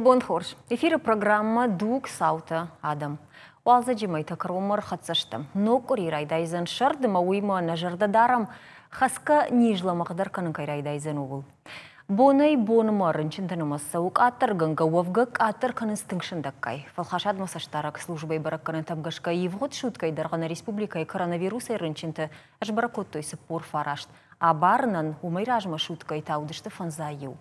Бон хорз. Эфиры программӕ Дуг цаутӕ адӕм. Уалдзӕджы мӕйтӕ кӕронмӕ ӕрхӕццӕ сты. Ног къуыри райдайдзӕн сӕрд ӕмӕ уыимӕ нӕ зӕрдӕ дарӕм, хӕцгӕ низ лӕмӕгъдӕр кӕнын кӕй райдайдзӕн, ууыл. Бонӕй-бонмӕ рынчынты нымӕц цӕуы къаддӕргӕнгӕ, уӕвгӕ къаддӕр кӕнынц тынг сындӕггай. Фӕлхасадмӕ цӕстдарӕг службӕйы бӕрӕггӕнӕнтӕм гӕсгӕ ивгъуыд суткӕйы дӕргъы нӕ республикӕйы коронавирусӕй рынчынты сбӕрӕг кодтой 49. Абарынӕн уымӕй размӕ суткӕйы та уыдысты фӕндзай иу.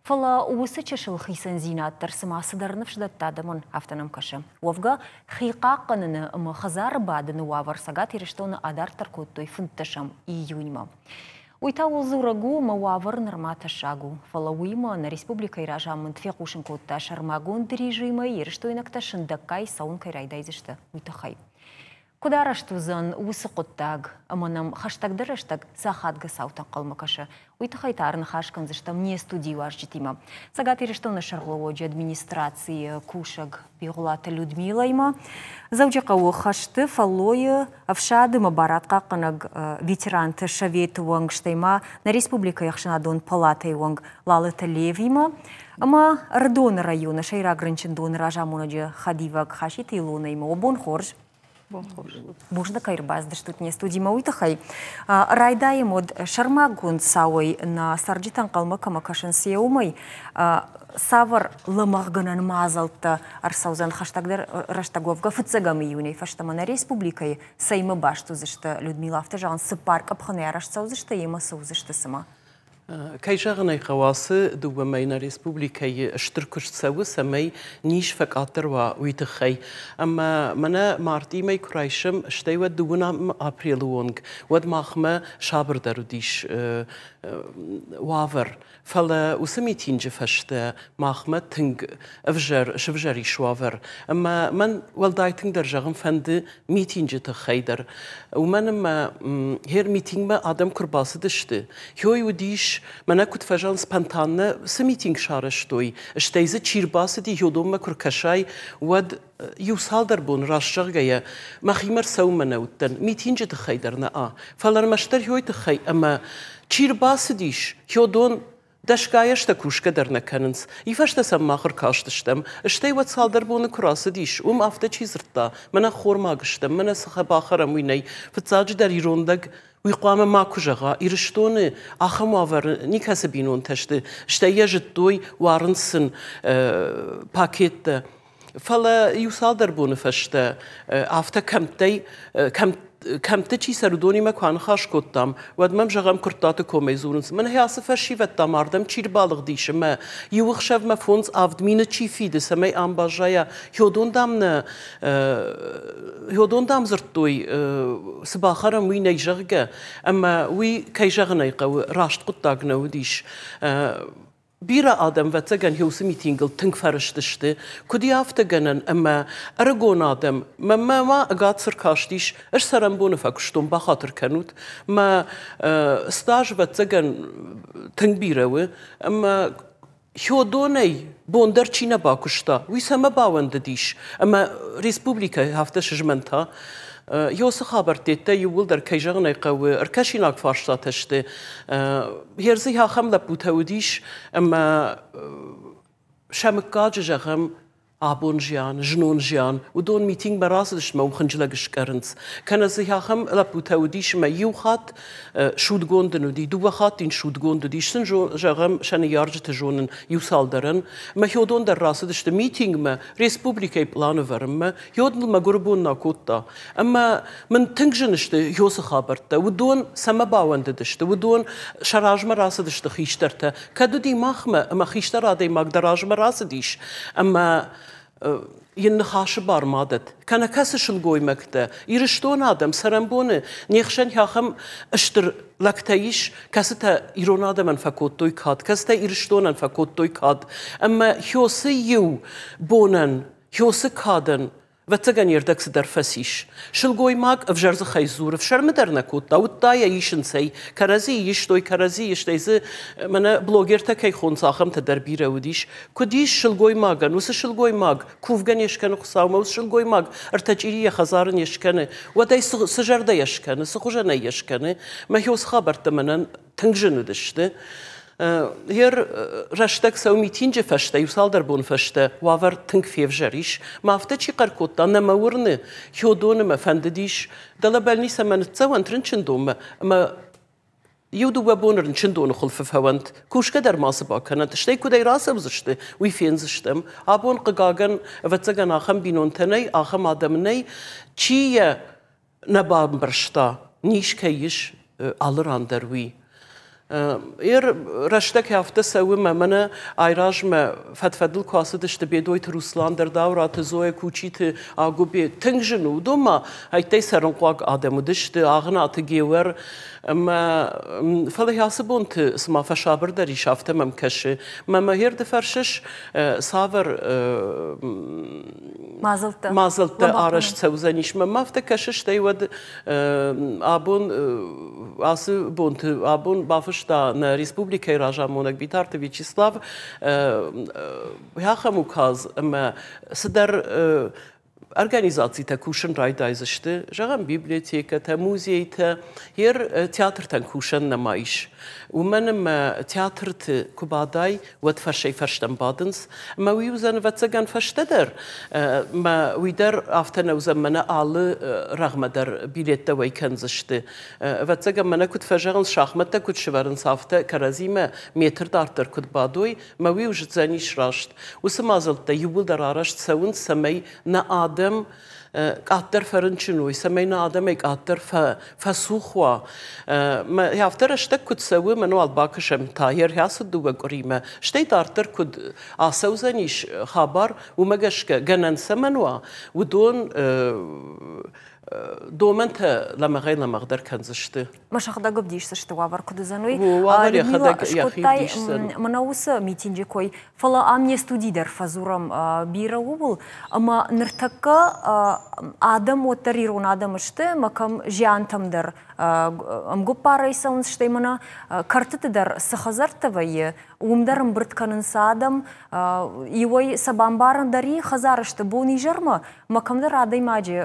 Фӕлӕ уыцы чысыл хицӕндзинад дӕр цыма цыдӕр ныфс дӕтты адӕмӕн, афтӕ нӕм кӕсы. Уӕвгӕ, хи хъахъхъӕныны ӕмӕ хӕдзары бадыны уавӕр Цӕгат Ирыстоны адарддӕр кодтой 15 июньмӕ. Уый та ууыл дзурӕг у, ӕмӕ уавӕр нырма тӕссаг у. Фӕлӕ уыимӕ нӕ республикӕйы разамынд фехъусын кодта сӕрмагонд режимӕй ирыстойнӕгтӕ сындӕггай цӕуын кӕй райдайдзысты, уый тыххӕй. Куыд арӕзт уыдзӕн уыцы хъуыддаг ӕмӕ нӕм хӕстӕгдӕр рӕстӕг цы ахадгӕ цаутӕ ӕнхъӕлмӕ кӕсы, уый тыххӕй та ӕрныхас кӕндзыстӕм не студийы уазджытимӕ. Цӕгат Ирыстоны сӕргълӕууӕджы администрацийы кусӕг Бигъуылаты Людмилӕимӕ, Дзӕуджыхъӕуы хӕсты, фӕллойы, ӕфсады ӕмӕ барадхъахъхъӕнӕг ветеранты советы уӕнг, стӕй ма нӕ республикӕйы ӕхсӕнадон палатӕйы уӕнг Лалыты Левимӕ ӕмӕ Ӕрыдоны районы сӕйраг рынчындоны разамонӕджы хӕдивӕг Хаситы Илонӕимӕ. Уӕ бон хорз! Бузныг, кӕй ӕрбацыдыстут не студимӕ, уый тыххӕй. Райдайӕм уӕд сӕрмагонд цауӕй нӕ цӕрджытӕ ӕнхъӕлмӕ кӕмӕ кӕсынц, йе уымӕй. Цавӕр лӕмӕгъгӕнӕн мадзӕлттӕ ӕрцӕудзӕн хӕстӕгдӕр рӕстӕг уӕвгӕ фыццӕгӕм июнӕй фӕстӕмӕ нӕ республикӕйы цӕимӕ баст уыдзысты, Людмила, афтӕ зӕгъын, цыппар къӕпхӕнӕй арӕзт цӕудзысты, йемӕ цы уыдзысты цымӕ? Кӕй зӕгъын ӕй хъӕуы, ацы дыууӕ мӕйы нӕ республикӕйы стыр куыст цӕуы, цӕмӕй низ фӕкъаддӕр уа, уый тыххӕй. Ӕмӕ мӕнӕ мартъимӕ куы райсӕм, стӕй уӕд дыууынӕм апрелы онг, уӕд махмӕ сабырдӕр уыдис уавӕр. Фӕлӕ уыцы митинджы фӕстӕ махмӕ тынг ӕвзӕр сывзӕр ис уавӕр. Ӕмӕ мӕн уӕлдай тынгдӕр зӕгъын фӕнды митинджы тыххӕй дӕр. Уымӕн ӕмӕ хер митингмӕ адӕм куы рбацыдысты, хёй уыдис, мӕнӕ куыд фӕзӕгъынц, спонтанно цы митинг сарӕзтой, стӕй дзы чи рбацыди, хёдонмӕ куы ркӕсай, уӕд иу цалдӕр бон, раст зӕгъгӕйӕ, мӕхимӕ рцӕуынмӕ нӕ уыдтӕн, митинджы тыххӕй дӕр нӕ, фӕлӕ ӕрмӕстдӕр хёй тыххӕй ӕмӕ чи рбацыдис, хёдон Дӕсгай азтӕ кусгӕ дӕр нӕ кӕнынц. И фӕстӕ сӕм мах ӕркастыстӕм. Стӕй уӕд цалдӕр боны куы рацыдис, уым афтӕ чи дзырдта, мӕнӕ хормаг стӕм, мӕнӕ цы бахӕрӕм, уый нӕй. Фыццаджыдӕр ирон лӕг уый хъуамӕ макуы зӕгъа, Ирыстоны ахӕм уавӕры никӕцы бинонтӕ сты, стӕй йӕ зыдтой, уарынц сын пакеттӕ. Фӕлӕ иу цалдӕр боны фӕстӕ афтӕ кӕмттӕй кӕмтты чи цӕры, уыдонимӕ куы аныхас кодтам, уӕд мӕм, зӕгъӕм, Куырттаты комӕй дзурынц, мӕнӕ ацы фӕсивӕд дам ардӕм чи рбалыгъдис ӕмӕ иу ӕхсӕвмӕ 5-7 мины чи фиды, цӕмӕй ам баззайа, хёдон дам нӕ хёдон дам дзырдтой, цы бахӕрӕм, уый нӕй, зӕгъгӕ, ӕмӕ уый, кӕй зӕгъын ӕй хъӕуы, раст хъуыддаг нӕ уыдис. Бирӕ адӕм, ӕвӕццӕгӕн, уыцы митингыл тынг фӕрыстысты. Куыд и афтӕ гӕнӕн, ӕмӕ ӕрыгон адӕм, мӕнмӕ ма ӕгад цы ркастис, ӕз цӕрӕнбоны фӕкуыстон, бахатыр кӕнут, мӕ стаж, ӕвӕццӕгӕн, тынг бирӕ у, ӕмӕ хёдонӕй бон дӕр чи нӕ бакуыста, уый цӕмӕ бауӕндыдис, ӕмӕ республикӕ афтӕ сызмӕнта. Ёсы хабӕрттӕ иууылдӕр, кӕй зӕгъын ӕй хъӕуы, ӕркӕсинаг фарстатӕ сты. Ердзы ахӕм лӕппутӕ уыдис, ӕмӕ сӕ мыггаджы, зӕгъӕм, абон зиан, знон зиан, уыдон митингмӕ рацыдысты ӕмӕ уым хынджылӕг скъӕрынц. Кӕнӕ дзы ахӕм лӕппутӕ уыдис, ӕмӕ иу хатт судгонд ын уыди, дыууӕ хатт ын судгонд уыди, сын, зӕгъӕм, сӕ ныййарджыты зонын иу цалдӕрӕн. Ӕмӕ хёдон дӕр рацыдысты митингмӕ, республикӕйы пълан ӕвӕрынмӕ, Йод мыл мӕгуыры бон нӕ кодта. Ӕмӕ мын тынг зын сты Йосы хабӕрттӕ. Уыдон цӕмӕ бауӕндыдысты, уыдон сӕ размӕ рацыдысты хистӕртӕ. Кӕд уыди махмӕ, ӕмӕ хистӕр адӕймаг дӕ размӕ рацыдис, ӕмӕ йын ныхасы бар ма дӕтт. Кӕнӕ кӕцы сылгоймӕгтӕ, Ирыстоны адӕм цӕрӕнбоны не хсӕн ахӕм стыр лӕгтӕ ис, кӕцытӕ ирон адӕмӕн фӕкодтой кад, кӕцытӕ Ирыстонӕн фӕкодтой кад. Ӕмӕ Хёсы иу бонӕн Хёсы кадӕн, ӕвӕццӕгӕн, йе рдӕг цыдӕр фӕцис. Сылгоймаг ӕвзӕр дзыхӕй дзуры, фсӕрмы дӕр нӕ кодта, уыдта йӕ исынц ӕй, кӕрӕдзийы истой, кӕрӕдзийы, стӕй дзы мӕнӕ блогертӕ кӕй хонынц, ахӕмтӕ дӕр бирӕ уыдис. Куыд ис сылгоймагӕн, уыцы сылгоймаг кувгӕ не скӕны Хуыцаумӕ, уыцы сылгоймаг ӕртӕ чъири йӕ хӕдзары не скӕны, уӕд ӕй цы зӕрдӕйӕ скӕны, цы хуызӕнӕй йӕ скӕны? Мӕ хёсы хабӕрттӕ мӕнӕн тынг зын уыдысты. Йер рӕстӕг цӕуы митинджы фӕстӕ, иу цалдӕр бон фӕстӕ уавӕр тынг февзӕр ис. Мӕ афтӕ чи хъӕр кодта, нӕ мӕ уырны, Хёдоны мӕ фӕндыдис, дӕлӕ больницӕмӕ ныццӕуӕнт рынчындонмӕ ӕмӕ иу-дыууӕ боны рынчындоны хуылфы фӕуӕнт, кусгӕ дӕр мацы бакӕнӕнт, стӕй куыдӕй рацӕудзысты, уый фендзыстӕм. Абон, хъыгагӕн, ӕвӕццӕгӕн, ахӕм бинонтӕ нӕй, ахӕм адӕм нӕй, чи йӕ нӕ бамбӕрста, низ кӕй ис алы ран дӕр, уый. Ер рӕстӕг афтӕ цӕуы мӕ мӕнӕ айразмӕ фӕд-фӕдыл куы ацыдысты Бедойты Руслан дӕр, Дауыраты Зоя, Кучиты Агуыбе, тынг зын у. Уыдон ма ӕйттӕй цӕрынхъуаг адӕм уыдысты, Агънаты Геуӕр ӕмӕ фӕлӕ ацы бонты цыма фӕсабырдӕр ис, афтӕ мӕм кӕсы. Мӕ мӕ ды фӕрсыс, цавӕр мадзӕлттӕ арӕзт цӕудзӕнис. Мӕнмӕ афтӕ кӕсы, стӕй уӕд абон ацы бонты абон бафыста нӕ республикӕйы разамонӕг Битарты Вячеслав ахӕм указ ӕмӕ цыдӕр организацитӕ кусын райдайдзысты, зӕгъӕм, библиотекӕтӕ, музейтӕ, йер театртӕн кусӕн нӕма ис. Уымӕн ӕмӕ театрты куы бадай, уӕд фӕрсӕй-фӕрстӕм бадынц. Ӕмӕ уый уыдзӕн, ӕвӕццӕгӕн, фӕстӕдӕр. Мӕ уый дӕр афтӕ нӕ уыдзӕн, мӕнӕ алы рӕгъмӕ дӕр билеттӕ уӕй кӕндзысты. Ӕвӕццӕгӕн, мӕнӕ куыд фӕзӕгъынц, шахмӕттӕ куыд сӕвӕрынц, афтӕ кӕрӕдзимӕ метр дарддӕр куыд бадой, мӕ уый уыдзӕнис раст. Уыцы мадзӕлттӕ иууылдӕр арӕзт цӕуынц, цӕмӕй нӕ адӕм къаддӕр фӕрынчын уой, цӕмӕй нӕ адӕмӕй къаддӕр фӕцух уа. Афтӕ рӕстӕг куыд цӕуы, мӕн уал бакӕсӕм та йе рхӕцыд дыууӕ къуыримӕ, стӕй дарддӕр куыд ацӕудзӕнис хабар, уымӕ гӕсгӕ гӕнӕн цӕмӕн уа, уыдон домӕнтӕ лӕмӕгъӕй-лӕмӕгъдӕр кӕндзысты. Мӕ сыгъдӕг ӕвдисдзысты уавӕр куыд уыдзӕн, уый. Уавӕр йӕхӕдӕг йӕхи ӕвдисдзӕн. Мӕнӕ уыцы митинджы кой, фӕлӕ ам не студи дӕр фӕдзурӕм бирӕ ууыл, ӕмӕ ныртӕккӕ адӕм уӕддӕр ирон адӕм сты, ӕмӕ кӕм зиантӕм дӕр ӕмгуыппарӕй цӕуынц, стӕй мӕнӕ кӕртыты дӕр цы хӕдзӕрттӕ вӕййы, уым дӕр ӕмбырд кӕнынц адӕм. Иуӕй сӕ бамбарын дӕр и, хӕдзары сты бон-изӕрмӕ, мӕ кӕмдӕр адӕймаджы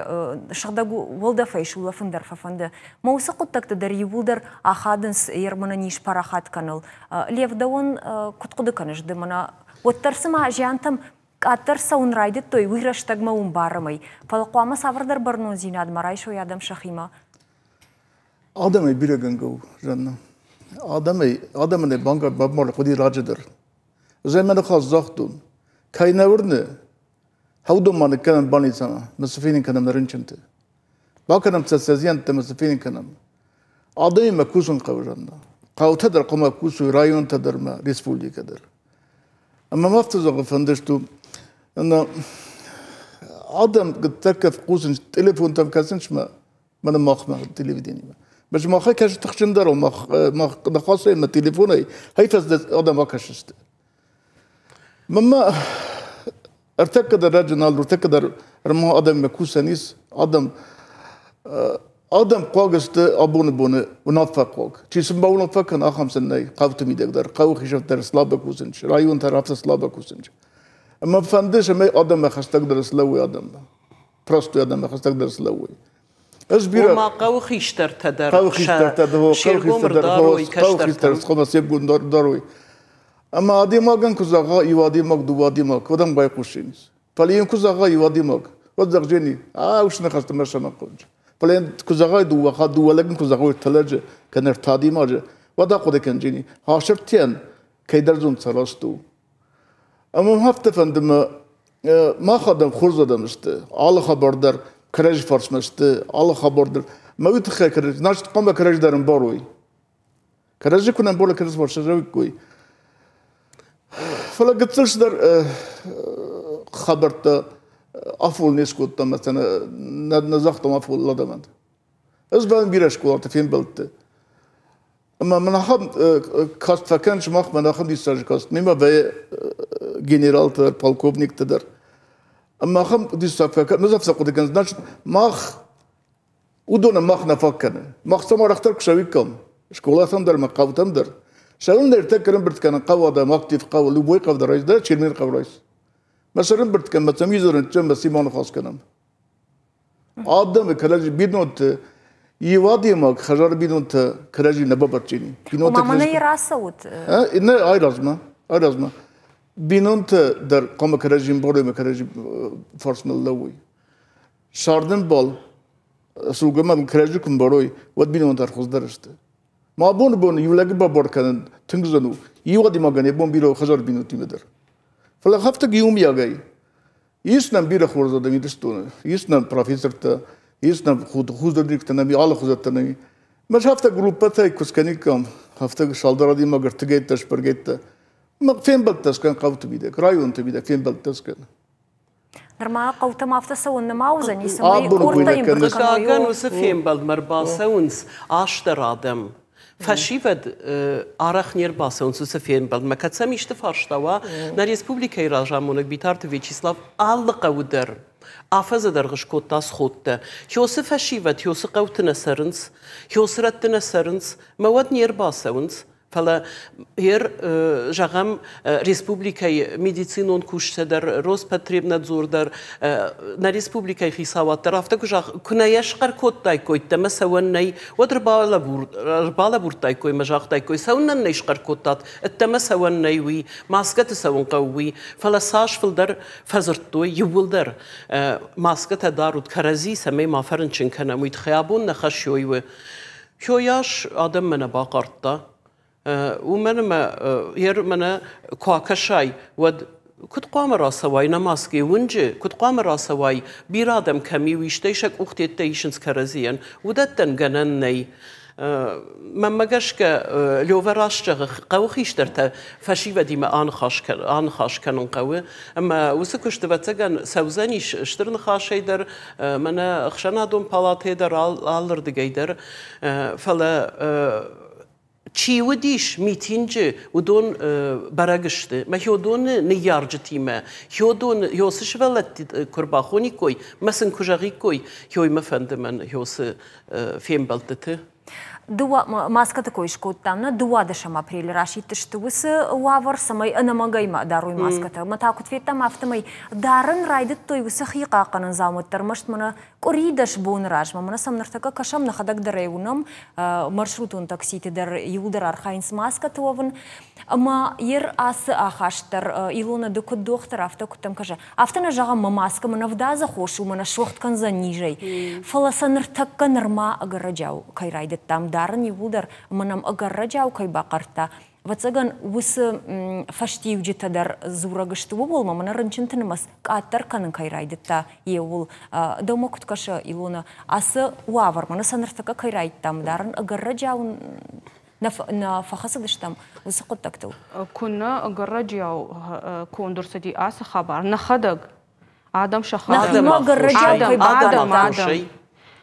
сыгъдӕг уӕлдӕфӕй сулӕфын дӕр фӕфӕнды. Мӕ уыцы хъуыддӕгты дӕр иууылдӕр ахадынц ерманы низ парахат кӕныл. Лев, дӕуӕн куыд хъуыды кӕныс ды, мӕнӕ уӕддӕр цыма зиантӕм къаддӕр цӕуын райдыдтой, уый рӕстӕгмӕ уым барымӕй, фӕлӕ хъуамӕ цавӕрдӕр бӕрнондзинад ма райсой адӕм сӕхимӕ? Адӕмӕй бирӕгӕнгӕ у, Жанна. Адӕмӕй, адӕмӕн ӕй бангар бабмар хъуыди раджы дӕр. Ӕз ӕй мӕ ныхас загътон. Кӕй нӕ уырны, хӕудон ма ныккӕнӕм больницӕмӕ, мӕ цы фенын кӕнӕм нӕ рынчынты. Бакӕнӕм сӕ сӕ зиӕнттӕ ӕмӕ цы фенын кӕнӕм. Адӕмимӕ кусын хъӕуы, Жанна. Хъӕутӕ дӕр хъуамӕ кусой, районтӕ дӕр ӕмӕ республикӕ дӕр. Ӕмӕ мӕ афтӕ зӕгъын фӕнды, что адӕм гыццӕггӕ хъусынц, телефонтӕм кӕсынц мӕ мӕнӕ махмӕ телевидениемӕ. Мӕ махӕй кӕсы тыхджындӕр, мах мах ныхасӕй мӕ телефонӕй хӕйфӕс адӕм акӕсысты. Мӕнмӕ ӕртӕккӕ дӕр раджы нал, ӕртӕккӕ дӕр ӕрмӕ адӕммӕ кусӕн ис, адӕм адӕм хъуаг сты абоны боны уынаффӕ хъуаг. Чи сын бауынаффӕ кӕны, ахӕм сын нӕй хъӕуты мидӕг дӕр, хъӕуы хистӕр слабо кусынч, районтӕ афтӕ слабо кусынч. Ӕмӕ фӕнды, цӕмӕй адӕммӕ хӕстӕгдӕр слӕууой адӕммӕ. Простой адӕммӕ хӕстӕгдӕр слӕууой. Ӕз бирӕ Ома хъӕуы хистӕртӕ дӕр хъӕуы хистӕртӕ дӕр се ргом ӕрдарой хъӕуы хистӕр хъуамӕ се ргом дарой. Ӕмӕ адӕймагӕн куы зӕгъа иу адӕймаг, дыууӕ адӕймаг, уӕд ӕм байхъусинц. Фӕлӕ йын куы зӕгъа иу адӕймаг, уӕд зӕгъдзӕни, а ус ныхӕстӕ мӕ сӕмӕ хъуыд. Фӕлӕ йын куы зӕгъай дыууӕ хатт, дыууӕ лӕгӕн куы зӕгъой ӕртӕ лӕджы, кӕнӕ ӕртӕ адӕймаджы, уӕд ахъуыды кӕнджини, асырдтӕн кӕйдӕр зонд сӕ раст у. Ӕмӕ афтӕ фӕнды мӕ мах адӕм хорз адӕм сты. Алы хабар дӕр кӕрӕдзи фарсмӕ сты, алы хабар дӕр. Мӕ уый тыххӕй кӕрӕдзи, значит, хъуамӕ кӕрӕдзи дӕр ӕмбарой. Кӕрӕдзи куы нӕ ӕмбарой, кӕрӕдзи фарсмӕ сӕвиккой. Фӕлӕ гыццыл цыдӕр хабӕрттӕ афон не скодтам, нӕ загътам афон адӕмӕн. Ӕз бӕрн бирӕ скъолаты фембӕлдты. Ӕмӕ мын ахӕм каст фӕкӕн, сымах мӕн ахӕм диссаджы каст. Мемӕ вӕййы генералтӕ дӕр, полковниктӕ дӕр. Ӕмӕ ахӕм диссаг фӕкӕн, ӕз афтӕ хъуыды кӕнын, значит, мах уыдонӕн мах нӕ фаг кӕны. Мах цӕм арӕхдӕр куы цӕуиккам, скъолатӕм дӕр ӕмӕ хъӕутӕм дӕр. Сӕрыл нӕртӕккӕ ӕрӕмбырд кӕнын хъӕуы адӕм, актив хъӕуы, любой хъӕу дӕр райс, дӕ Чермен хъӕу райс. Мӕ сӕрӕмбырд кӕн, мӕ цӕм изӕрын, мӕ Симоны хас кӕнӕм. Адӕмы кӕрӕдзи бинонты Иу адӕймаг хӕдзары бинонтӕ кӕрӕдзи нӕ бабӕтджини. Бинонтӕ Ома мӕнӕ рацӕут? Нӕ, айразмӕ, айразмӕ. Бинонтӕ дӕр хъуамӕ кӕрӕдзи ӕмбарой ӕмӕ кӕрӕдзи фарсмӕ лӕууой. Цардӕмбал сылгоймаг кӕрӕдзи куы мбарой, уӕд бинонтӕ хуыздӕр сты. Ма абоны бон иу лӕджы бабар кӕнын тынг зын у. Иу адӕймагӕн йӕ бон бирӕ у хӕдзары бинонтимӕ дӕр. Фӕлӕ хӕфтӕг иумиагӕй ис нӕм бирӕ хорз адӕм Ирыстоны. Ис нӕм профессортӕ, ис нӕм художниктӕ, нӕм алы хуызӕттӕ нӕм. Мӕ афтӕ группӕтӕй куы скӕниккам, афтӕ цалдӕр адӕймаг ӕртыгӕйттӕ, сбӕргӕйттӕ. Фембӕлдтӕ скӕн хъӕуты мидӕг, районты мидӕг фембӕлдтӕ скӕн. Нырма хъӕутӕм афтӕ цӕуын нӕма уыдзӕни, цӕмӕй къордтӕ ӕмбырд кӕной. Хъыгагӕн, уыцы фембӕлдмӕ ӕрбацӕуынц асдӕр адӕм. Фӕсивӕд арӕх не рбацӕуынц уыцы фембӕлдмӕ. Кӕд сӕм исты фарста уа, нӕ республикӕйы разамонӕг Битарты Вячеслав алы хъӕуы дӕр афӕдзы дӕргъы скодта сходтӕ. Хёсы фӕсивӕд хёсы хъӕуты нӕ цӕрынц, хёсы рӕтты нӕ цӕрынц, мӕ уӕд не рбацӕуынц. Фӕлӕ ер, зӕгъӕм, республикӕйы медицинон кусджытӕ дӕр, Роспотребнадзор дӕр, нӕ республикӕйы хицауад дӕр афтӕ куы зӕгъ, куы нӕ йӕ схъӕр кодтаиккой, ӕмӕ цӕуӕн нӕй, уӕд ӕрбалӕбурдтаиккой ӕмӕ загътаиккой, цӕуыннӕ нӕ схъӕр кодтат, ӕддӕмӕ цӕуӕн нӕй уый, маскӕты цӕуын хъӕуы уый. Фӕлӕ цас фылдӕр фӕдзырдтой иууылдӕр, маскӕтӕ дарут кӕрӕдзи, цӕмӕй ма фӕрынчын кӕнӕм, уый тыххӕй абон нӕ хӕс у. Хёйас адӕммӕ нӕ бахъардта. Уымӕн ӕмӕ ер мӕнӕ куы акӕсай, уӕд куыд хъуамӕ рацӕуай нӕ маскӕйы уынджы, куыд хъуамӕ рацӕуай, бирӕ адӕм кӕм и, уый стӕй сӕ къухтеттӕ исынц кӕрӕдзийӕн, уыдӕттӕн гӕнӕн нӕй. Мӕнмӕ гӕсгӕ, Лёвӕ раст зӕгъы, хъӕуы хистӕртӕ фӕсивӕдимӕ аныхас кӕнын хъӕуы. Ӕмӕ уыцы куыст, ӕвӕццӕгӕн, цӕудзӕнис стыр ныхасӕй дӕр, мӕнӕ ӕхсӕнадон палатӕйы дӕр алырдыгӕй дӕр. Фӕлӕ чи уыдис митинджы, уыдон бӕрӕг сты. Мӕ хиодоны ныййарджытимӕ, хиодоны, хиосы сывӕллӕтты куы рбахониккой, мӕ сын куы зӕгъиккой, хиоймӕ фӕнды мӕн хиосы фембӕлдтыты. Дыууӕ маскӕты кой скодтам, нӕ 12 апрелы расидтысты уыцы уавӕр, цӕмӕй ӕнӕмӕнгӕй ма дарой маскӕтӕ. Ӕмӕ та куыд федтам, афтӕмӕй дарын райдыдтой уыцы хи хъахъхъӕнӕн дзаумӕттӕ ӕрмӕст мӕнӕ къуыри 10 боны размӕ. Мӕнӕ сӕм ныртӕккӕ кӕсӕм, нӕхӕдӕг дӕр ӕй уынӕм, маршрутон такситы дӕр иууылдӕр архайынц маскӕты уӕвын. Ӕмӕ ер ацы ахаст дӕр, Илона, ды куыд дохтыр, афтӕ куыдтӕм кӕсы? Афтӕ нӕ зӕгъӕм, мӕ маскӕ мын ӕвдадзы хос у, мӕнӕ суӕгъд кӕндзӕн низӕй. Фӕлӕ сӕ ныртӕккӕ нырма ӕгӕрӕджиау кӕй райдыдтам дарын иууылдӕр, ӕмӕ нӕм ӕгӕрӕджиау кӕй бахъардта, ӕвӕццӕгӕн, уыцы фӕстиуджытӕ дӕр дзурӕг сты ууыл, ӕмӕ мӕнӕ рынчынты нымӕц къаддӕр кӕнын кӕй райдыдта еуыл. Дӕумӕ куыд кӕсы, Илона, ацы уавӕр, мӕнӕ сӕ ныртӕккӕ кӕй райдыдтам дарын, ӕгӕрӕджиау нӕ фӕхӕцыдыстӕм уыцы хъуыддӕгтыл? Куыннӕ ӕгӕррӕджиау конд ӕрцыди ацы хабар, нӕхӕдӕг адӕм сӕхӕдӕг адӕм, адӕм.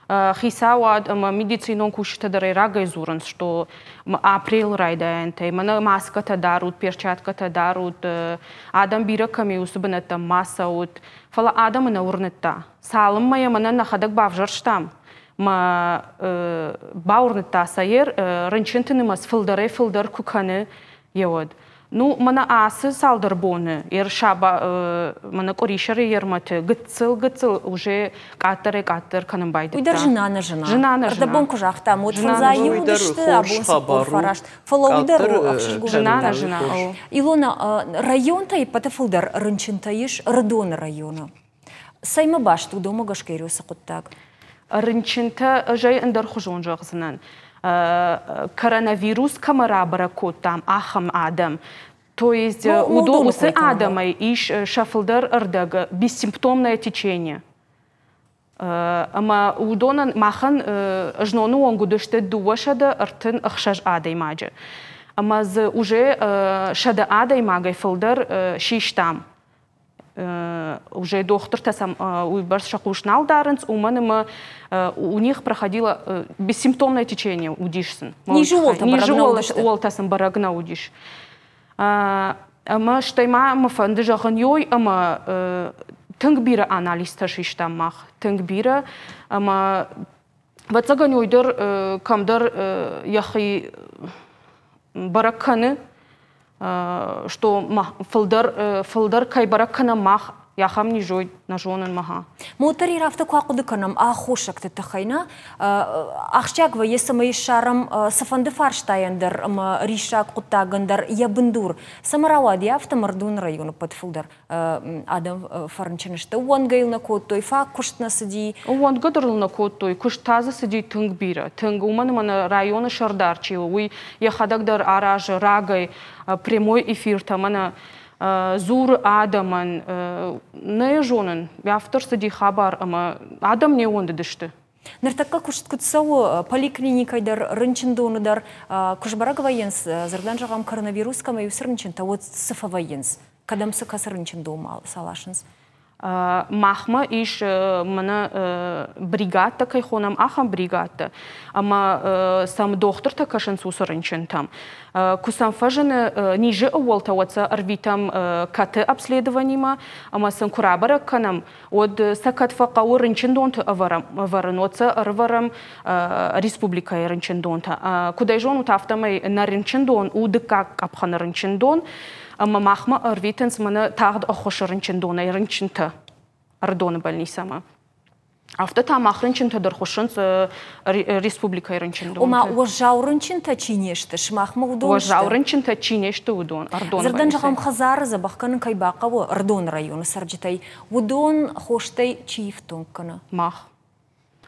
Хицауад ӕмӕ медицинон кусджытӕ дӕр ӕй рагӕй дзурынц, что апрелы райдайӕнтӕй мӕнӕ маскӕтӕ дарут, перчаткӕтӕ дарут, адӕм бирӕ кӕм и, уыцы бынӕттӕм ма цӕут. Фӕлӕ адӕмы нӕ уырныдта. Цалынмӕ йӕ мӕнӕ нӕхӕдӕг бавзӕрстам, мӕ бауырныдта сӕ рынчынты нымӕц фылдӕрӕй-фылдӕр куы кӕны, еуӕд. Ну, мӕнӕ ацы цалдӕр боны, ӕрсаба, мӕнӕ къуырисӕры ермӕты гыццыл-гыццыл уже къаддӕрӕй-къаддӕр кӕнын байдыдта. Уый дӕр зына-нӕзына. Зына-нӕзына. Ӕрдӕбон куы загътам, уӕд фӕндзай иу уыдысты, абон 49. Фӕлӕ уый дӕр у ӕхсызгон. Зына-нӕзына. Илона, районтӕй ӕппӕты фылдӕр рынчынтӕ ис Ӕрыдоны районы. Цӕймӕ баст у дӕумӕ гӕсгӕ уыцы хъуыддаг? Рынчынтӕ ӕз ӕй ӕндӕрхуызон зӕгъдзынӕн. Коронавирус кӕмӕ рабӕрӕг кодтам, ахӕм адӕм. То есть уыдон уыцы адӕмӕй ис сӕ фылдӕр ӕрдӕг бессимптомное течение. Ӕмӕ уыдонӕн махӕн зноны онг уыдысты 236 адӕймаджы. Ӕмӕ дзы уже 100 адӕймагӕй фылдӕр систам. Уже дохтыртӕ сӕм уыйбӕрц сӕ хъус нал дарынц, уымӕн ӕмӕ у них проходило бессимптомное течение уыдис сын. Низы уолтӕ сын бӕрӕг нӕ уыдис. Ӕмӕ стӕй ма мӕ фӕнды зӕгъын ёй, ӕмӕ тынг бирӕ анализтӕ систам мах, тынг бирӕ, ӕмӕ ӕвӕццӕгӕн уый дӕр кӕмдӕр йӕхи бӕрӕг кӕны, что фылдӕр, фылдӕр кӕй бӕрӕг кӕнӕм мах. Ахӕм низой нӕ зонын мӕхӕ. Мотор афтӕ куы ахъуыды кӕнӕм аххосӕгты тыххӕй, нӕ ахсджиаг вӕййы, цӕмӕй ссарӕм цыфӕнды фарстайӕн дӕр ӕмӕ риссаг хъуыддагӕн дӕр йӕ бындур. Цӕмӕ рауади афтӕ Мӕрдоны районы ӕппӕт фылдӕр адӕм фӕрынчын сты? Ууӕндгӕ йыл нӕ кодтой, фаг куыст нӕ цыди. Ууӕндгӕ дӕр ыл нӕ кодтой, куыст та дзы цыди тынг бирӕ, тынг. Уымӕн ӕмӕ нӕ районы сӕрдар чи у, уый йӕхӕдӕг дӕр аразы рагӕй прямой эфиртӕ мӕнӕ дзуры адӕмӕн. Нӕ йӕ зонын, афтӕ рцыди хабар ӕмӕ адӕм не ууӕндыдысты. Ныртӕккӕ куыст куыд цӕуы поликлиникӕйы дӕр, рынчындоны дӕр, куы сбӕрӕг вӕййынц, дзырдӕн зӕгъӕм, коронавирус кӕмӕй уыцы рынчынтӕ, уӕд цы фӕвӕййынц? Кӕдӕм цы кӕцы рынчындонмӕ сӕ ласынц? Махмӕ ис мӕнӕ бригадтӕ кӕй хонӕм, ахӕм бригадтӕ. Ӕмӕ сӕм дохтыртӕ кӕсынц уыцы рынчынтӕм. Куы сӕм фӕзыны низы ӕууӕлтӕ, уӕд сӕ ӕрвитӕм кӕты обследованимӕ ӕмӕ сын куы рабӕрӕг кӕнӕм, уӕд сӕ кӕд фӕхъӕуы рынчындонты ӕвӕрын, уӕд сӕ ӕрывӕрӕм республикӕйы рынчындонтӕ. Куыд ӕй зонут, афтӕмӕй нӕ рынчындон у дыккаг къӕпхӕны рынчындон. Ӕмӕ махмӕ ӕрвитынц мӕнӕ тагъд ӕххуысы рынчындонӕй рынчынтӕ Ӕрыдоны больницӕмӕ. Афтӕ та мах рынчынтӕ дӕр хуыссынц республикӕйы рынчындонты. Ома уӕззау рынчынтӕ чи не сты, сымахмӕ уыдон Уӕззау рынчынтӕ чи не сты, уыдон Ӕрыдоны Дзырдӕн зӕгъӕм, хӕдзары дзӕбӕх кӕнын кӕй бахъӕуы Ӕрыдоны районы цӕрджытӕй, уыдон хостӕй чи ифтонг кӕны? Мах.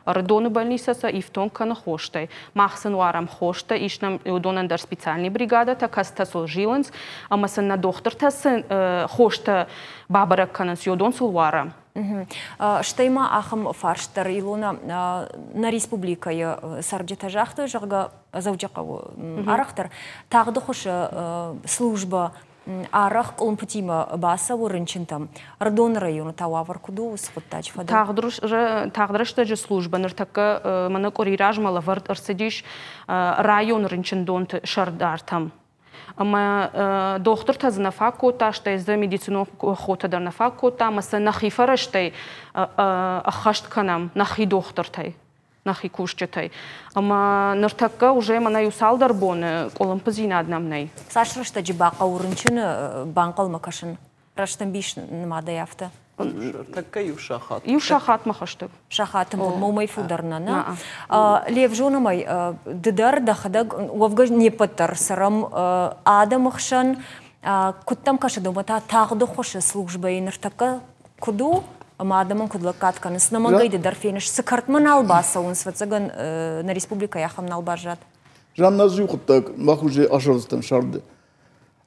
Ӕрыдоны больницӕ сӕ ифтонг кӕны хостӕй. Мах сын уарӕм хостӕ, ис нӕм уыдонӕн дӕр специальный бригадӕтӕ, кӕцытӕ сыл зилынц, ӕмӕ сын нӕ дохтыртӕ цы хостӕ бабӕрӕг кӕнынц, уыдон сыл уарӕм. Стӕй ма ахӕм фарст дӕр, Илона, нӕ республикӕйы цӕрджытӕ загътой, зӕгъгӕ, Дзӕуджыхъӕуы арӕхдӕр тагъды хуысы службӕ арӕх къуылымпытимӕ бацӕуы рынчынтӕм. Ӕрыдоны районы та уавӕр куыд у уыцы хъуыддаджы фӕдыл? Тагъд рӕстӕджы службӕ ныртӕккӕ мӕнӕ къуыри размӕ лӕвӕрд ӕрцыдис районы рынчындонты сӕрдартӕм. Ӕмӕ дохтыртӕ дзы нӕ фаг кодта, стӕй дзы медицинон хотӕ дӕр нӕ фаг кодта, ӕмӕ сӕ нӕхи фӕрӕзтӕй ӕххӕст кӕнӕм нӕхи дохтыртӕй. Нӕхи кусджытӕй. Ӕмӕ ныртӕккӕ уже мӕнӕ иу цалдӕр боны къуылымпыдзинад нӕм нӕй. Цас рӕстӕджы бахъӕуы рынчыны банхъӕлмӕ кӕсын? Рӕстӕмбис нымадӕй афтӕ? Тӕккӕ иу сахат. Иу сахатмӕ хӕстӕг. Сахаты уымӕй фылдӕр нӕ, нӕ? Лев, зонӕм ӕй, ды дӕр дӕхӕдӕг, уӕвгӕ не ппӕт дӕр цӕрӕм адӕмы хсӕн. Куыд дӕм кӕсы, дӕумӕ та тагъд ӕххуысы службӕйы ныртӕккӕ куыд у ӕмӕ адӕмӕн куыд лӕггад кӕнынц, нӕмӕнгӕй ды дӕр феныс, цы кӕртмӕ нал бацӕуынц, ӕвӕццӕгӕн, нӕ республикӕйы ахӕм нал баззад. Жанна, ӕз иу хъуыддаг мах уже асардзыстӕм сӕрды.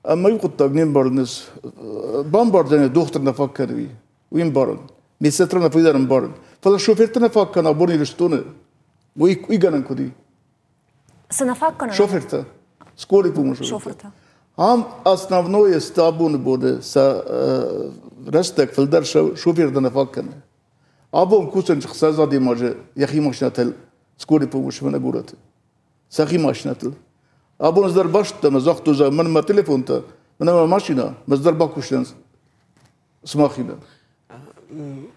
Ӕмӕ иу хъуыддаг не мбарын бамбардзӕн дохтыр нӕ фаг кӕны, уый. Уый ӕмбарын. Медсестра нӕ фылдӕр ӕмбарын. Фӕлӕ шофертӕ нӕ фаг кӕны абон Ирыстоны. Уый, уый гӕнӕн куыд и? Цы нӕ фаг кӕны? Шофертӕ. Скорый помощь. Шофертӕ. Ам основное сты абоны боны сӕ рӕстӕг фылдӕр шофертӕ нӕ фаг кӕны. Абон кусӕн хсӕз адӕймаджы йӕхи машинӕтыл скорый помощь нӕ горӕты. Сӕхи машинӕтыл. Абон ӕз дӕр баст дӕн, загътой, зӕгъ, мӕн мӕ телефонтӕ, мӕнӕ мӕ машинӕ, ӕз дӕр бакусдзӕн сымахимӕ.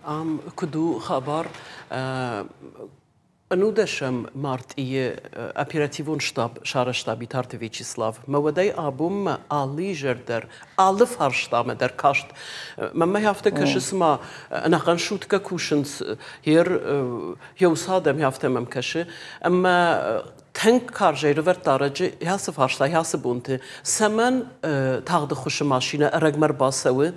Ам куыд у хабар, Ӕнудӕсӕм мартъийы оперативон штаб сарӕзта Битарты Вячеслав. Мӕ уӕдӕй абонмӕ алы изӕр дӕр, алы фарстамӕ дӕр каст. Мӕнмӕ афтӕ кӕсы, цыма ӕнӕхъӕн суткӕ кусынц, ер еуцы адӕм афтӕ мӕм кӕсы. Ӕмӕ тынг карзӕй рывӕрдта ӕрӕджы ацы фарста, ацы бонты. Цӕмӕн тагъд ӕххуысы машинӕ ӕрӕгмӕ ӕрбацӕуы?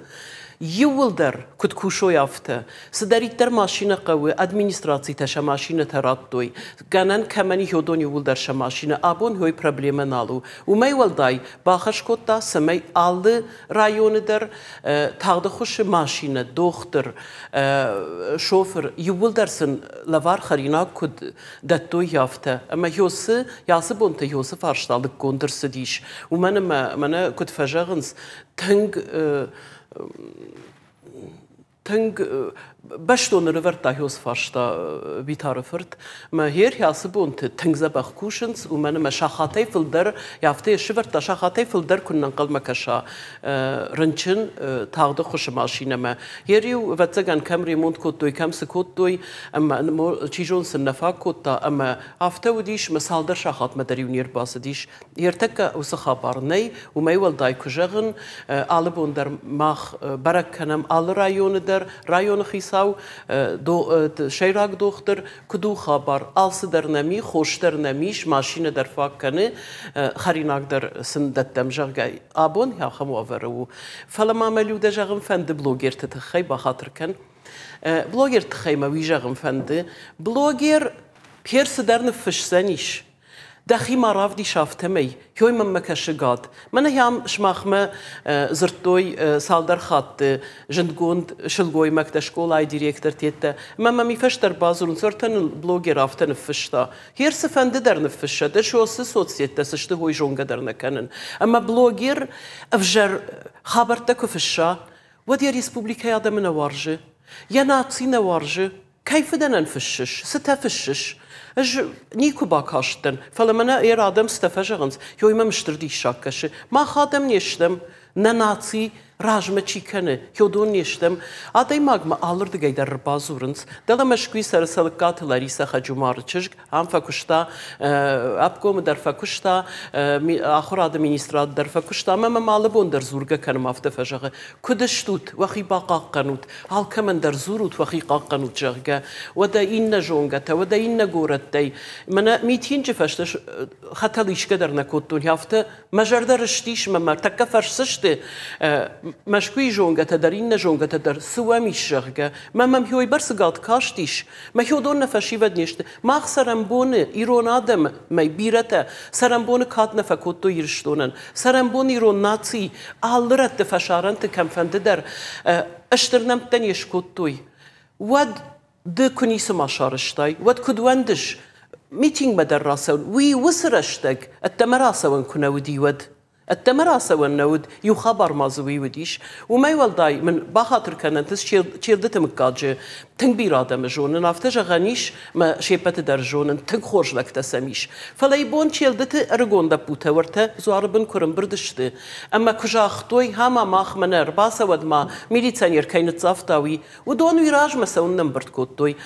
Иууылдӕр куыд кусой, афтӕ. Цыдӕриддӕр машинӕ хъӕуы, администрацитӕ сӕ машинӕтӕ радтой. Гӕнӕн кӕмӕн и, уыдон иууылдӕр сӕ машинӕ. Абон уый проблемӕ нал у. Уымӕй уӕлдай бахӕс кодта, цӕмӕй алы районы дӕр тагъд ӕххуысы машинӕ, дохтыр, шофыр, иууылдӕр сын лӕвар хӕринаг куыд дӕттой, афтӕ. Ӕмӕ Йосы, ацы бонты Йосы фарста лыггонд ӕрцыдис. Уымӕн ӕмӕ мӕнӕ куыд фӕзӕгъынц, тынг тынг Бӕстон ӕрӕвӕрдта хёс фарста Битары фырт. Мӕ хер ацы бонты тынг дзӕбӕх кусынц, уымӕн ӕмӕ сахатӕй фылдӕр, афтӕ сывӕрдта, сахатӕй фылдӕр куыннӕ ӕнхъӕлмӕ кӕса рынчын тагъд ӕххуысы машинӕмӕ. Йер-иу, ӕвӕццӕгӕн, кӕм ремонт кодтой, кӕм цы кодтой, ӕмӕ чи зон сын нӕ фаг кодта, ӕмӕ афтӕ уыдис, ӕмӕ цалдӕр сахатмӕ дӕр-иу не рбацыдис. Ӕртӕккӕ уыцы хабар нӕй, уымӕй уӕлдай куы зӕгъын, алы бон дӕр мах бӕрӕг кӕнӕм алы районы дӕр, районы хицау, сӕйраг дохтыр, куыд у хабар, алцыдӕр нӕм и, хос дӕр нӕм ис, машинӕ дӕр фаг кӕны, хӕринаг дӕр сын дӕттӕм, зӕгъгӕ, абон ахӕм уавӕры у. Фӕлӕ ма мӕ Людӕ зӕгъын фӕнды блогерты тыххӕй, бахатыр кӕн. Блогерты тыххӕй мӕ уый зӕгъын фӕнды. Блогер пер цыдӕр ныффысдзӕнис, Дӕхи ма равдис афтӕмӕй, ёй мӕнмӕ кӕсы гад. Мӕнӕ ам сымахмӕ дзырдтой цалдӕр хатты зындгонд сылгоймӕгтӕ, скъолайы директортӕ. Ӕмӕ мӕм и фӕстӕр бадзурынц, ӕртӕ ныл блогер афтӕ ныффыста. Хер цыфӕнды дӕр ныффыссӕд, ӕз уыцы соцсеттӕ цы сты, уый зонгӕ дӕр нӕ кӕнын. Ӕмӕ блогер ӕвзӕр хабӕрттӕ куы фысса, уӕд йӕ республикӕйы адӕмы нӕ уарзы, йӕ наци нӕ уарзы. Кӕй фыдӕнӕн фыссыс, цытӕ фыссыс? Ӕз никуы бакастӕн, фӕлӕ мӕнӕ йӕ адӕм цытӕ фӕзӕгъынц, ёй мӕм стыр диссаг кӕсы. Мах адӕм не стӕм, нӕ наци размӕ чи кӕны, уыдон не стӕм. Адӕймагмӕ алырдыгӕй дӕр ӕрбадзурынц. Дӕлӕ Мӕскуыйы цӕры Цӕлыккаты Ларисӕ Хаджумары чызг, ам фӕкуыста, обкомы дӕр фӕкуыста, ахуырады министрады дӕр фӕкуыста ӕмӕ мӕм алы бон дӕр дзургӕ кӕнӕм, афтӕ фӕзӕгъы, куыд стут, уӕхи бахъахъхъӕнут, алкӕмӕн дӕр дзурут, уӕхи хъахъхъӕнут, зӕгъгӕ. Уӕдӕ иннӕ зонгӕтӕ, уӕдӕ иннӕ горӕттӕй. Мӕнӕ митинджы фӕстӕ хӕтӕл исгӕ дӕр нӕ кодтон, афтӕ мӕ зӕрдӕ рыстис, мӕ мӕ тӕккӕ фӕрсдзысты Мӕскуыйы зонгӕтӕ дӕр, иннӕ зонгӕтӕ дӕр, цы уӕм ис, зӕгъгӕ. Мӕ мӕм хёйбӕрцы галт кастис, мӕ хёдон нӕ фӕсивӕд не сты. Мах цӕрӕнбоны ирон адӕммӕ бирӕтӕ цӕрӕнбоны кад нӕ фӕкодтой Ирыстонӕн. Цӕрӕнбон ирон наци алы рӕтты фӕсарӕнты кӕмфӕнды дӕр стыр нӕмттӕ не скодтой. Уӕд ды куы ницыма сарӕзтай, уӕд куыд уӕндыс митингмӕ дӕр рацӕуын? Уый уыцы рӕстӕг ӕддӕмӕ рацӕуӕн куы нӕ уыди, уӕд. Ӕддӕмӕ рацӕуӕн нӕ уыд, иу хабар ма дзы уый уыдис. Уымӕй уӕлдай мын бахатыр кӕнӕнт, ӕз Челдыты мыггаджы тынг бирӕ адӕмы зонын, афтӕ зӕгъӕн ис, мӕ се ппӕты дӕр зонын, тынг хорз лӕгтӕ сӕм ис. Фӕлӕ ибон Челдыты ӕрыгон лӕппутӕ уӕртӕ дзуары бын куы рымбырд сты ӕмӕ куы загътой, ӕмӕ мах мӕнӕ ӕрбацӕуӕд ма милиционер кӕй ныццавта, уый, уыдон уый размӕ цӕуын ӕмбырд кодтой.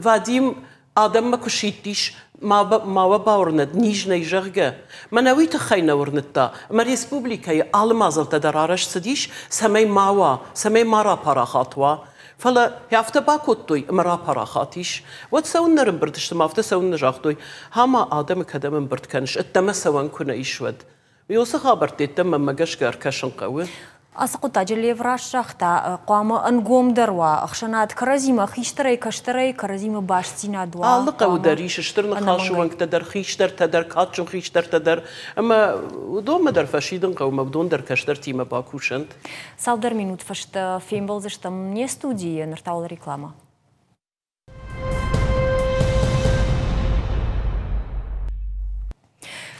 Вадим адӕммӕ куы сидтис, ма уӕ бауырнӕд, низ нӕй, зӕгъгӕ. Мӕнӕ уый тыххӕй нӕ уырныдта, ӕмӕ республикӕйы алы мадзӕлттӕ дӕр арӕзт цыдис, цӕмӕй ма уа, цӕмӕй ма рапарахат уа. Фӕлӕ афтӕ бакодтой ӕмӕ рапарахат ис. Уӕд цӕуыннӕ ӕрӕмбырд сты ӕмӕ афтӕ цӕуыннӕ загътой, ма адӕмы кӕдӕм ӕмбырд кӕныс, ӕддӕмӕ цӕуӕн куы нӕ ис, уӕд. Уыцы хабӕртты йеддӕмӕ мӕнмӕ гӕсгӕ ӕркӕсын хъӕуы. Ацы хъуыддаджы Лев раст загъта, хъуамӕ ӕнгомдӕр уа ӕхсӕнад кӕрӕдзимӕ, хистӕрӕй-кӕстӕрӕй кӕрӕдзимӕ бастдзинад уа. Алы хъӕуы дӕр ис стыр ныхасы уӕнгтӕ дӕр, хистӕртӕ дӕр, кадджын хистӕртӕ дӕр. Ӕмӕ уыдонмӕ дӕр фӕсидын хъӕуы, ӕмӕ уыдон дӕр кӕстӕртимӕ бакусӕнт. Цалдӕр минут фӕстӕ фембӕлдзыстӕм не студийы, ныр та уал рекламӕ.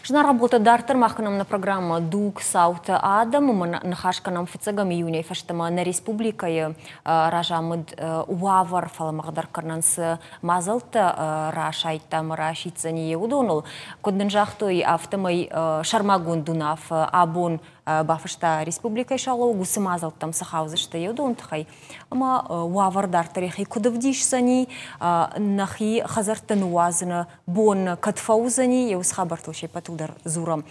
Зынаргъ ӕмбӕлттӕ, дарддӕр мах кӕнӕм нӕ программӕ «Дуг, цаутӕ, адӕм» ӕмӕ ныхас кӕнӕм фыццӕгӕм июнӕй фӕстӕмӕ нӕ республикӕйы разамынд уавӕр фӕлӕмӕгъдӕр кӕнынӕн цы мадзӕлттӕ расайдта ӕмӕ расиддзӕни, уыдоныл. Куыд нын загътой, афтӕмӕй сӕрмагонд уынаффӕ абон бафыста республикӕйы сӕргълӕууӕг, уыцы мадзӕлттӕм цы хаудзысты, уыдон тыххӕй. Ӕмӕ уавӕр дарддӕр йӕхи куыд ӕвдисдзӕни, нӕхи хӕдзӕртты ныууадзыны бон кӕд фӕуыдзӕни, йӕ уыцы хабӕрттыл се ппӕтыл дӕр дзурӕм.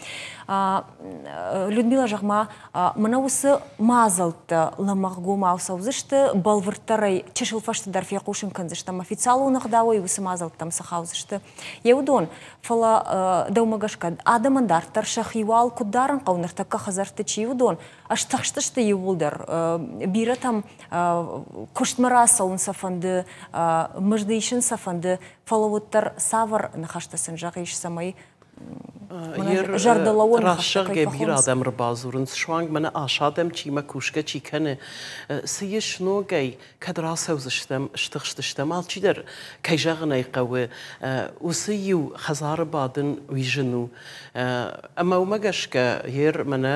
Людмила, зӕгъ-ма, мӕнӕ уыцы мадзӕлттӕ лӕмӕгъгомау цӕудзысты, бӕлвырддӕрӕй чысыл фӕстӕдӕр фехъусын кӕндзыстӕм официалон ӕгъдауӕй уыцы мадзӕлттӕм цы хаудзысты, йе уыдон. Фӕлӕ дӕумӕ гӕсгӕ, адӕмӕн дарддӕр сӕхи уал куыд дарын хъӕуы, ныртӕккӕ хӕдзӕртты чи уыдон, ӕстыхстысты иууылдӕр. Бирӕтӕм куыстмӕ рацӕуын сӕ фӕнды, мызд исын сӕ фӕнды, фӕлӕ уӕддӕр цавӕр ныхӕстӕ сын зӕгъис, цӕмӕй Зӕрдылӕууӕн Раст зӕгъгӕ, бирӕ адӕм ӕрбадзурынц, суанг мӕнӕ ас адӕм чи мӕ кусгӕ чи кӕны, цы ис ногӕй, кӕд рацӕудзыстӕм, стыхстыстӕм, алчидӕр, кӕй зӕгъын ӕй хъӕуы, уыцы иу хӕдзары бадын уый зын у. Ӕмӕ уымӕ гӕсгӕ ер мӕнӕ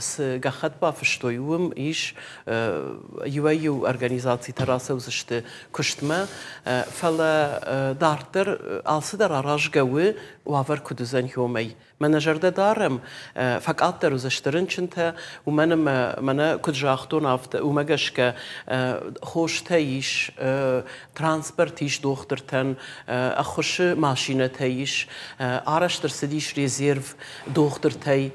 цы гӕххӕтт бафыстой, уым ис иуӕй-иу организацитӕ рацӕудзысты куыстмӕ, фӕлӕ дарддӕр алцыдӕр аразгӕ у, уавӕр куыд уыдзӕн уымӕй. Мӕнӕ зӕрдӕ дарӕм, фӕкъаддӕр уыдзысты рынчынтӕ, уымӕн ӕмӕ мӕнӕ куыд загътон, афтӕ уымӕ гӕсгӕ хостӕ ис, транспорт ис дохтыртӕн, ӕххуысы машинӕтӕ ис, арӕзт ӕрцыдис резерв дохтыртӕй.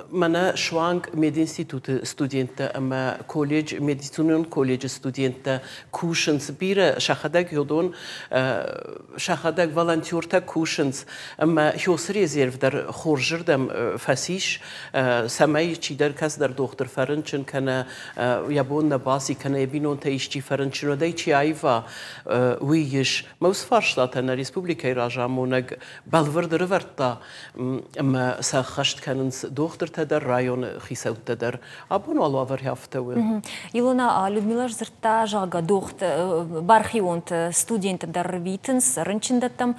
Мӕнӕ суанг мединституты студенттӕ ӕмӕ колледж, медицинон колледжы студенттӕ кусынц бирӕ, сӕхӕдӕг уыдон сӕхӕдӕг волонтертӕ кусынц ӕмӕ хёсы резерв дӕр хорзырдӕм фӕцис, цӕмӕй чидӕр кӕцыдӕр дохтыр фӕрынчын кӕнӕ йӕ бон нӕ баци, кӕнӕ йӕ бинонтӕ исчи фӕрынчын, уӕд ӕй чи аива, уый ис. Мӕ уыцы фарстатӕ нӕ республикӕйы разамонӕг бӕлвырд ӕрывӕрдта ӕмӕ сӕ ӕххӕст кӕнынц дохтыртӕ дӕр, районы хицӕуттӕ дӕр. Абон уал уавӕр афтӕ у. Илона, Людмила сдзырдта, зӕгъгӕ, бархионты студенттӕ дӕр рвитынц рынчындӕттӕм.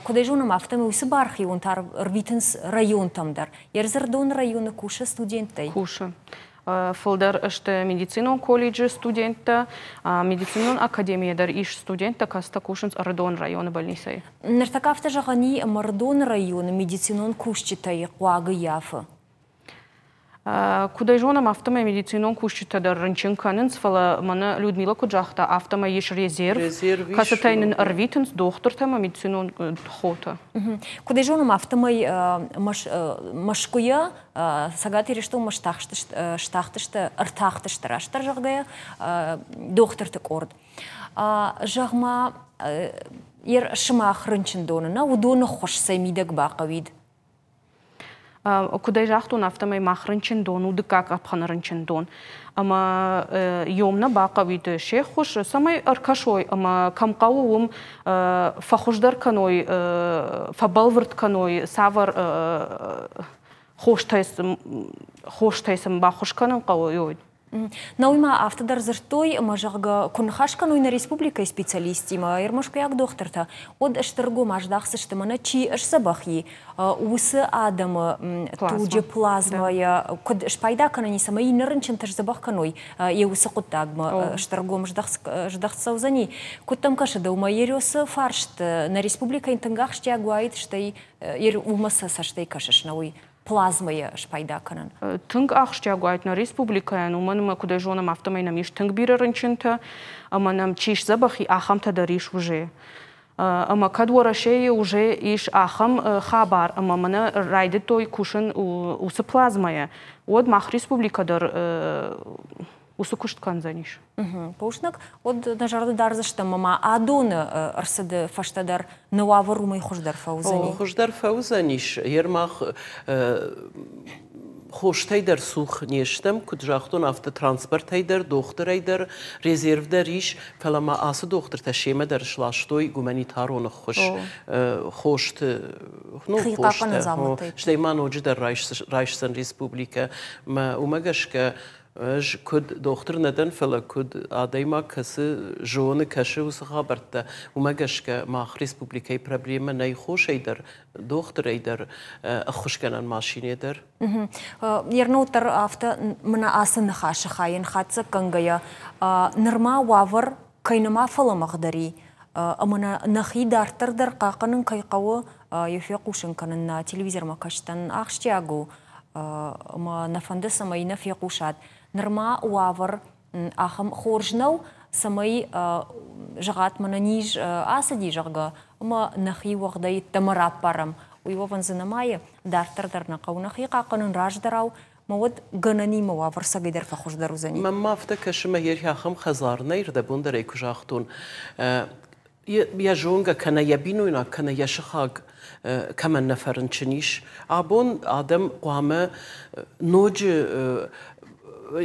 Куыд ӕй зонӕм, афтӕмӕй уыцы бархионтӕ рвитынц районтӕм дӕр. Ерзырдон районы кусы студенттӕй? Кусы. Фылдӕр сты медицинон колледжы студенттӕ, медицинон академийы дӕр ис студенттӕ, кӕцытӕ кусынц Ӕрыдон районы больницӕйы. Ныртӕккӕ афтӕ зӕгъӕн и, ӕмӕ Ӕрыдоны районы медицинон кусджытӕй хъуаг ӕййафы. Куыд ӕй зонӕм, афтӕмӕй медицинон кусджытӕ дӕр рынчын кӕнынц, фӕлӕ мӕнӕ Людмила куыд загъта, афтӕмӕй ис резерв, кӕцытӕй нын ӕрвитынц дохтыртӕ ӕмӕ медицинон хотӕ. Куыд ӕй зонӕм, афтӕмӕй Мӕскуыйӕ Цӕгат Ирыстонмӕ стахтысты, ӕртахтысты, растдӕр зӕгъгӕйӕ, дохтырты къорд. Зӕгъ-ма, сымах рынчындоны нӕ уыдоны ххуыс цӕй мидӕг бахъӕуид? Куыд ӕй загътон, афтӕмӕй мах рынчындон у дыккаг къӕпхӕны рынчындон. Ӕмӕ йом нӕ бахъӕуид се ххуыс, цӕмӕй ӕркӕсой ӕмӕ кӕм хъӕуы, уым фӕхуыздӕр кӕной, фӕбӕлвырд кӕной, цавӕр хостӕй сын баххуыс кӕнын хъӕуы. Науи ма афтӕ дӕр дзырдтой, ӕмӕ зӕгъгӕ, куы ныхас кӕной нӕ республикӕйы специалисттимӕ, ӕрмӕскуыйаг дохтыртӕ, уӕд стыр гом аздахдзысты, мӕнӕ чи сдзӕбӕх и, уыцы адӕмы туджы плазмӕйӕ куыд спайда кӕнӕн и, цӕмӕй иннӕ рынчынтӕ сдзӕбӕх кӕной, йӕ уыцы хъуыддагмӕ стыр гом здӕхт цӕудзӕни. Куыд дӕм кӕсы дӕумӕ Ересы фарст нӕ республикӕйы тынг ахсджиаг уаид, стӕй уымӕ цы цӕстӕй кӕсыс, нӕ уый плазмӕйӕ спайда кӕнын? Тынг ахсджиаг уаид нӕ республикӕйӕн, уымӕн ӕмӕ куыд ӕй зонӕм, афтӕмӕй нӕм ис тынг бирӕ рынчынтӕ, ӕмӕ нӕм чи сдзӕбӕх и, ахӕмтӕ дӕр ис уже. Ӕмӕ кӕд Уӕрӕсейы уже ис ахӕм хабар, ӕмӕ мӕнӕ райдыдтой кусын уыцы плазмӕйӕ, уӕд мах республикӕ дӕр уыцы куыст кӕндзӕнис. Бузныг. Уӕд нӕ зӕрды дардзыстӕм ӕмӕ адоны ӕрцыды фӕстӕ дӕр нӕ уавӕр уымӕй хуыздӕр фӕуыдзӕни. Хуыздӕр фӕуыдзӕнис. Ермах хостӕй дӕр цух не стӕм, куыд загътон, афтӕ транспортӕй дӕр, дохтырӕй дӕр, резерв дӕр ис, фӕлӕ ма ацы дохтыртӕ семӕ дӕр сластой гуманитарон ӕххуыс хосты, ну, хостӕ, стӕй ма ноджыдӕр райсдзӕн республикӕ. Мӕ уымӕ гӕсгӕ ӕз куыд дохтыр нӕ дӕн, фӕлӕ куыд адӕймаг кӕцы зоны, кӕсы уыцы хабӕрттӕ, уымӕ гӕсгӕ мах республикӕйы проблемӕ нӕй хосӕй дӕр, дохтырӕй дӕр, ӕххуысгӕнӕн машинӕ дӕр. Ернот дӕр афтӕ мӕнӕ ацы ныхасы хайӕн хатдзӕггӕнгӕйӕ, нырма уавӕр кӕй нӕма фӕлӕмӕгъдӕр и, ӕмӕ нӕ нӕхи дарддӕр дӕр хъахъхъӕнын кӕй хъӕуы, йӕ фехъусын кӕнын нӕ телевизормӕ кӕсджытӕн ахсджиаг у, ӕмӕ нӕ фӕнды, цӕмӕй нӕ фехъусат. Нырма уавӕр ахӕм хорз нӕу, цӕмӕй зӕгъат, мӕнӕ низ ацыди, зӕгъгӕ, ӕмӕ нӕхи уӕгъдӕй ӕддӕмӕ раппарӕм. Уый уӕвӕн дзы нӕмайы, дарддӕр дӕр нӕ хъӕуы нӕхи хъахъхъӕнын раздӕрау, мӕ уӕд гӕнӕнимӕ уавӕр цӕгӕйдӕр фӕхуыздӕр уыдзӕни. Мӕнмӕ афтӕ кӕсы, мӕ ахӕм хӕдзар нӕй, рдӕбон дӕр ӕй куы загътон, йӕ зонгӕ кӕнӕ йӕ бинойнаг, кӕнӕ йӕ сыхаг кӕмӕн нӕ фӕрынчын ис. Абон адӕм хъуамӕ ноджы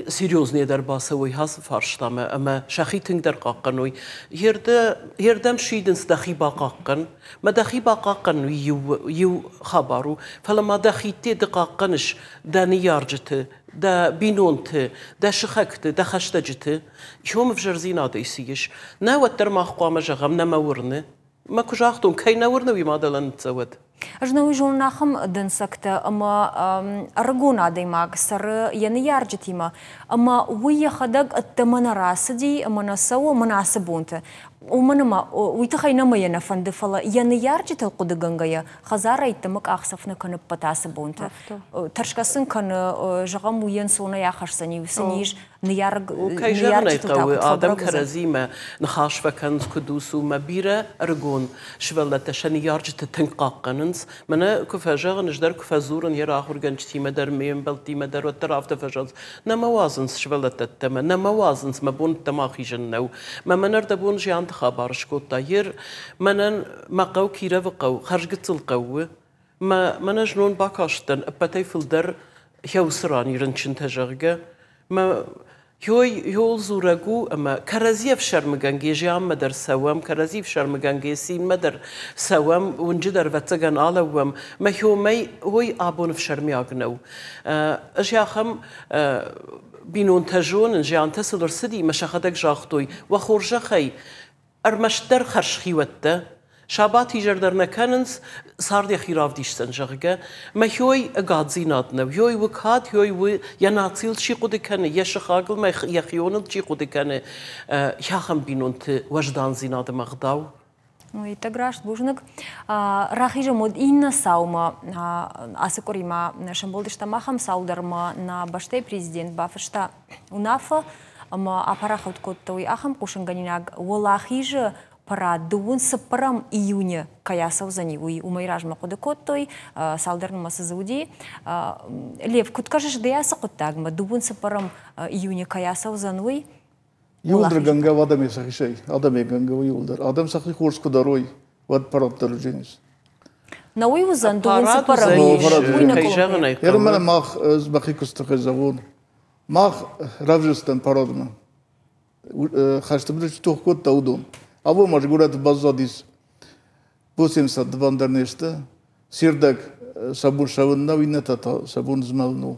Серьезнее дӕр бацӕуой ацы фарстамӕ ӕмӕ сӕхи тынгдӕр хъахъхъӕной. Йе рдӕм сидынц дӕхи бахъахъхъӕн. Мӕ дӕхи бахъахъхъӕн иу хабар у, фӕлӕ ма дӕхи ды хъахъхъӕныс дӕ ныййарджыты, дӕ бинонты, дӕ сыхӕгты, дӕ хӕстӕджыты. Иом ӕвзӕрдзинадӕй цы ис? Нӕ, уӕддӕр мах хъуамӕ зӕгъӕм, нӕ мӕ уырны. Мӕ куы загътон, кӕй нӕ уырны, уый ма дӕлӕ ныццӕуӕд. Ӕз нӕ уый зонын ахӕм дӕнцӕгтӕ, ӕмӕ ӕрыгон адӕймаг цӕры йӕ ныййарджытимӕ, ӕмӕ уый йӕхӕдӕг ӕддӕмӕ нӕ рацыди ӕмӕ нӕ цӕуы мӕнӕ ацы бонты. Уымӕн ӕмӕ уый тыххӕй нӕ йӕ нӕ фӕнды, фӕлӕ йӕ ныййарджытыл хъуыдыгӕнгӕйӕ хӕдзарӕй ӕддӕмӕ къахдзӕф нӕ кӕны ӕппӕт ацы бонты. Тӕрсгӕ сын кӕны, зӕгъӕм, уый ӕнцонӕй ахӕсдзӕни уыцы низ, ныййарӕг Кӕй зӕгъын ӕй хъӕуы, адӕм кӕрӕдзимӕ ныхас фӕкӕнынц, куыд у, цы у, мӕ бирӕ ӕрыгон сывӕллӕттӕ сӕ ныййарджыты тынг хъахъхъӕнынц. Мӕнӕ куы фӕзӕгъын, ӕз дӕр куы фӕдзурын йӕ ахуыргӕнджытимӕ дӕр, ме мбӕлттимӕ дӕр, уӕддӕр афтӕ фӕзӕгъынц, нӕ мӕ уадзынц сывӕллӕттӕ ӕддӕмӕ, нӕ мӕ уадзынц, мӕ бон ӕддӕмӕ ахизын нӕу. Мӕ мӕн ӕрдӕбон зианты хабар скодта. Ер мӕнӕн мӕ хъӕу Кировы хъӕу, хӕрзгыццыл хъӕу у. Мӕ мӕнӕ знон бакастӕн ӕппӕтӕй фылдӕр хӕусы ран и рынчынтӕ, зӕгъгӕ. Мӕ Ёй ёл дзурӕг у, ӕмӕ кӕрӕдзи ӕфсӕрмыгӕнгӕ зианмӕ дӕр цӕуӕм, кӕрӕдзи ӕфсӕрмыгӕнгӕ цинмӕ дӕр цӕуӕм, уынджы дӕр ӕвӕццӕгӕн алӕууӕм. Мӕ хёмӕй ой абон ӕфсӕрмиаг нӕу. Ӕз ахӕм бинонтӕ зонын, зиантӕ сыл ӕрцыди, мӕ сӕхӕдӕг загътой, уӕ хорзӕхӕй, ӕрмӕстдӕр хӕрзхиуӕттӕ. Сабат изӕр дӕр нӕ кӕнынц, цард йӕхи равдисдзӕн, зӕгъгӕ. Мӕ хёй ӕгаддзинад нӕу. Хёй у кад, хёй у йӕ нацийыл чи хъуыды кӕны, йӕ сыхагыл ма йӕхионыл чи хъуыды кӕны, ахӕм бинонты уӕздандзинад ӕмӕ ӕгъдау. Иттӕг раст, бузныг. Рахизӕм уӕд иннӕ цаумӕ. Ацы къуыри ма сӕмбӕлдыстӕм ахӕм цау дӕр ӕмӕ нӕ бӕстӕйы президент бафыста уынаффӕ ӕмӕ апарахат кодтой ахӕм хъусынгӕнинаг Уӕлахизы парад дыууын цыппӕрӕм июны кӕй ацӕудзӕни, уый уымӕй размӕ хъуыды кодтой, цалдӕр нымӕцы дзы уыди. Лев, куыд кӕсыс ды ацы хъуыддагмӕ, дыууын цыппӕрӕм июны кӕй ацӕудзӕн, уый? Иуылдӕр гӕнгӕ адӕмӕй сӕхицӕй, адӕмӕй гӕнгӕ у иуылдӕр. Адӕм сӕхи хорз куы дарой, уӕд парад дӕр уыдзӕнис. Нӕ уый уыдзӕн дыууын цыппӕрӕм уый нӕ зӕгъын ӕй хъӕуы. Мах ӕз мӕхи куысты тыххӕй зӕгъон, мах равзӕрстам парадмӕ. Хӕсты быдыры чи тох кодта, уыдон. Абон ма горӕты баззадис 80 дывӕндӕр не сты. Се рдӕг сӕ бон цӕуын нӕу, иннӕтӕ та сӕ бон змӕлын у.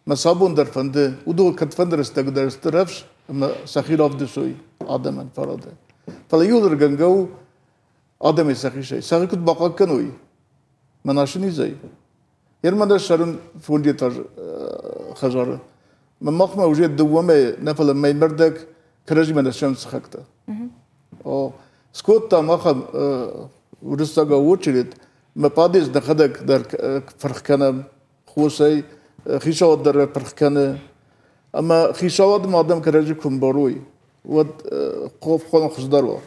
Мӕ сӕ абон дӕр фӕнды, уыдон кӕдфӕнды рӕстӕг дӕр сты рӕвдз ӕмӕ сӕхи равдисой адӕмӕн парады. Фӕлӕ иуылдӕр у адӕмӕй сӕхицӕй. Сӕхи куыд бахъахъхъӕной, мӕнӕ низӕй. Ермӕ дӕр цӕрын фондетаж хӕдзары. Мӕ махмӕ уже дыууӕ мӕйы, нӕ фӕлӕ мӕймӕрдӕг кӕрӕдзимӕ нӕ сӕм сыхӕгтӕ. Скодтам ахӕм уырыссагау очередь, мӕ подъезд нӕхӕдӕг дӕр пырх кӕнӕм, хосӕй хицауад дӕр пырх кӕны. Ӕмӕ хицауадмӕ адӕм кӕрӕдзи куы мбарой, уӕд хъоф хуыздӕр уа.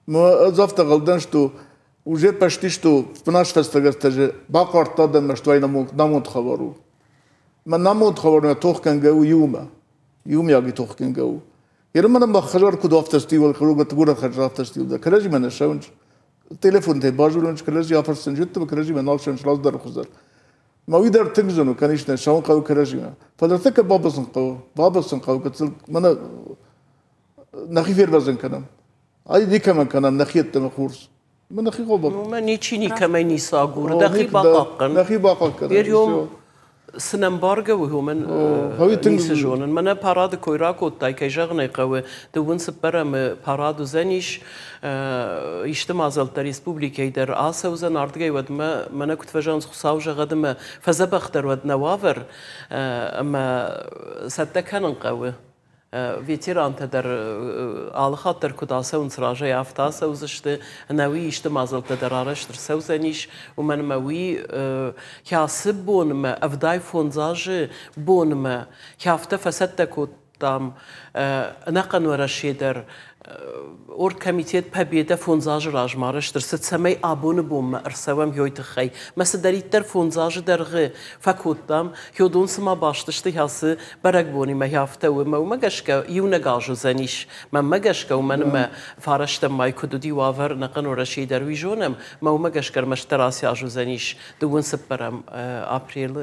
Мӕ ӕз афтӕ ӕнхъӕл что уже почти что в наш фӕстагӕртӕджы бахъардта адӕммӕ, что ай намонд хабар у. Мӕ намонд хабармӕ тох кӕнгӕ у иумӕ. Иумиаги тох кӕнгӕ у. Ермӕ нӕ хӕдзар куыд афтӕстиуал, куыд хӕдзар афтӕстиуал, кӕрӕдзимӕ нӕ цӕуынц. Телефонтӕй базонынц, кӕрӕдзи афӕрсынц, зыдтой, кӕрӕдзимӕ нал цӕуынц, раздӕры хуыздӕр. Мӕ уый дӕр тынг зын у, конечно, цӕуын хъӕуы кӕрӕдзимӕ. Фӕлӕ ныртӕккӕ бабыцын хъӕуы, бабыцын хъӕуы, гыццыл мӕнӕ нӕхи фервӕзын кӕнӕм. Ай никӕмӕн кӕнӕм нӕхи ӕддӕмӕ хорз. Мӕ нӕхи хъӕуы Мӕ ничи никӕмӕй ницы агуры, дӕхи бахъахъхъӕн. Нӕхи бахъахъхъӕн. Берьем цы нӕ мбаргӕ у, уымӕн ницы зонын. Мӕнӕ парады кой ракодтай, кӕй зӕгъын ӕй хъӕуы, дыууын цыппӕрӕмы парад уыдзӕнис, исты мадзӕлттӕ республикӕйы дӕр ацӕудзӕн, ардыгӕй уӕдмӕ мӕнӕ куыд фӕзӕгъынц, Хуыцау зӕгъӕд ӕмӕ фӕдзӕбӕхдӕр уӕд нӕ уавӕр, ӕмӕ цӕттӕ кӕнын хъӕуы. Ветерантӕ дӕр алыхатт дӕр куыд ацӕуынц разӕй, афтӕ ацӕудзысты. Ӕнӕуи исты мадзӕлттӕ дӕр арӕзт ӕрцӕудзӕнис, уымӕн ӕмӕ уый кӕцы бонмӕ, 75 азы бонмӕ, афтӕ фӕцӕттӕ кодтам ӕнӕхъӕн Уӕрӕсе дӕр. Оргкомитет Победа 5 азы размӕ арӕзт ӕрцыд, цӕмӕй абоны бонмӕ ӕрцӕуӕм ёй тыххӕй. Мӕ цыдӕриддӕр 5 азы дӕргъы фӕкодтам, хёдон цыма баст сты ацы бӕрӕгбонимӕ, афтӕ у. Ӕмӕ уымӕ гӕсгӕ иунӕг аз уыдзӕнис. Мӕнмӕ гӕсгӕ, уымӕн ӕмӕ фарӕстӕм май куыд уыди уавӕр, ӕнӕхъӕн Уӕрӕсейы дӕр уый зонӕм, мӕ уымӕ гӕсгӕ ӕрмӕстдӕр ацы аз уыдзӕнис дыууын цыппӕрӕм апрелы,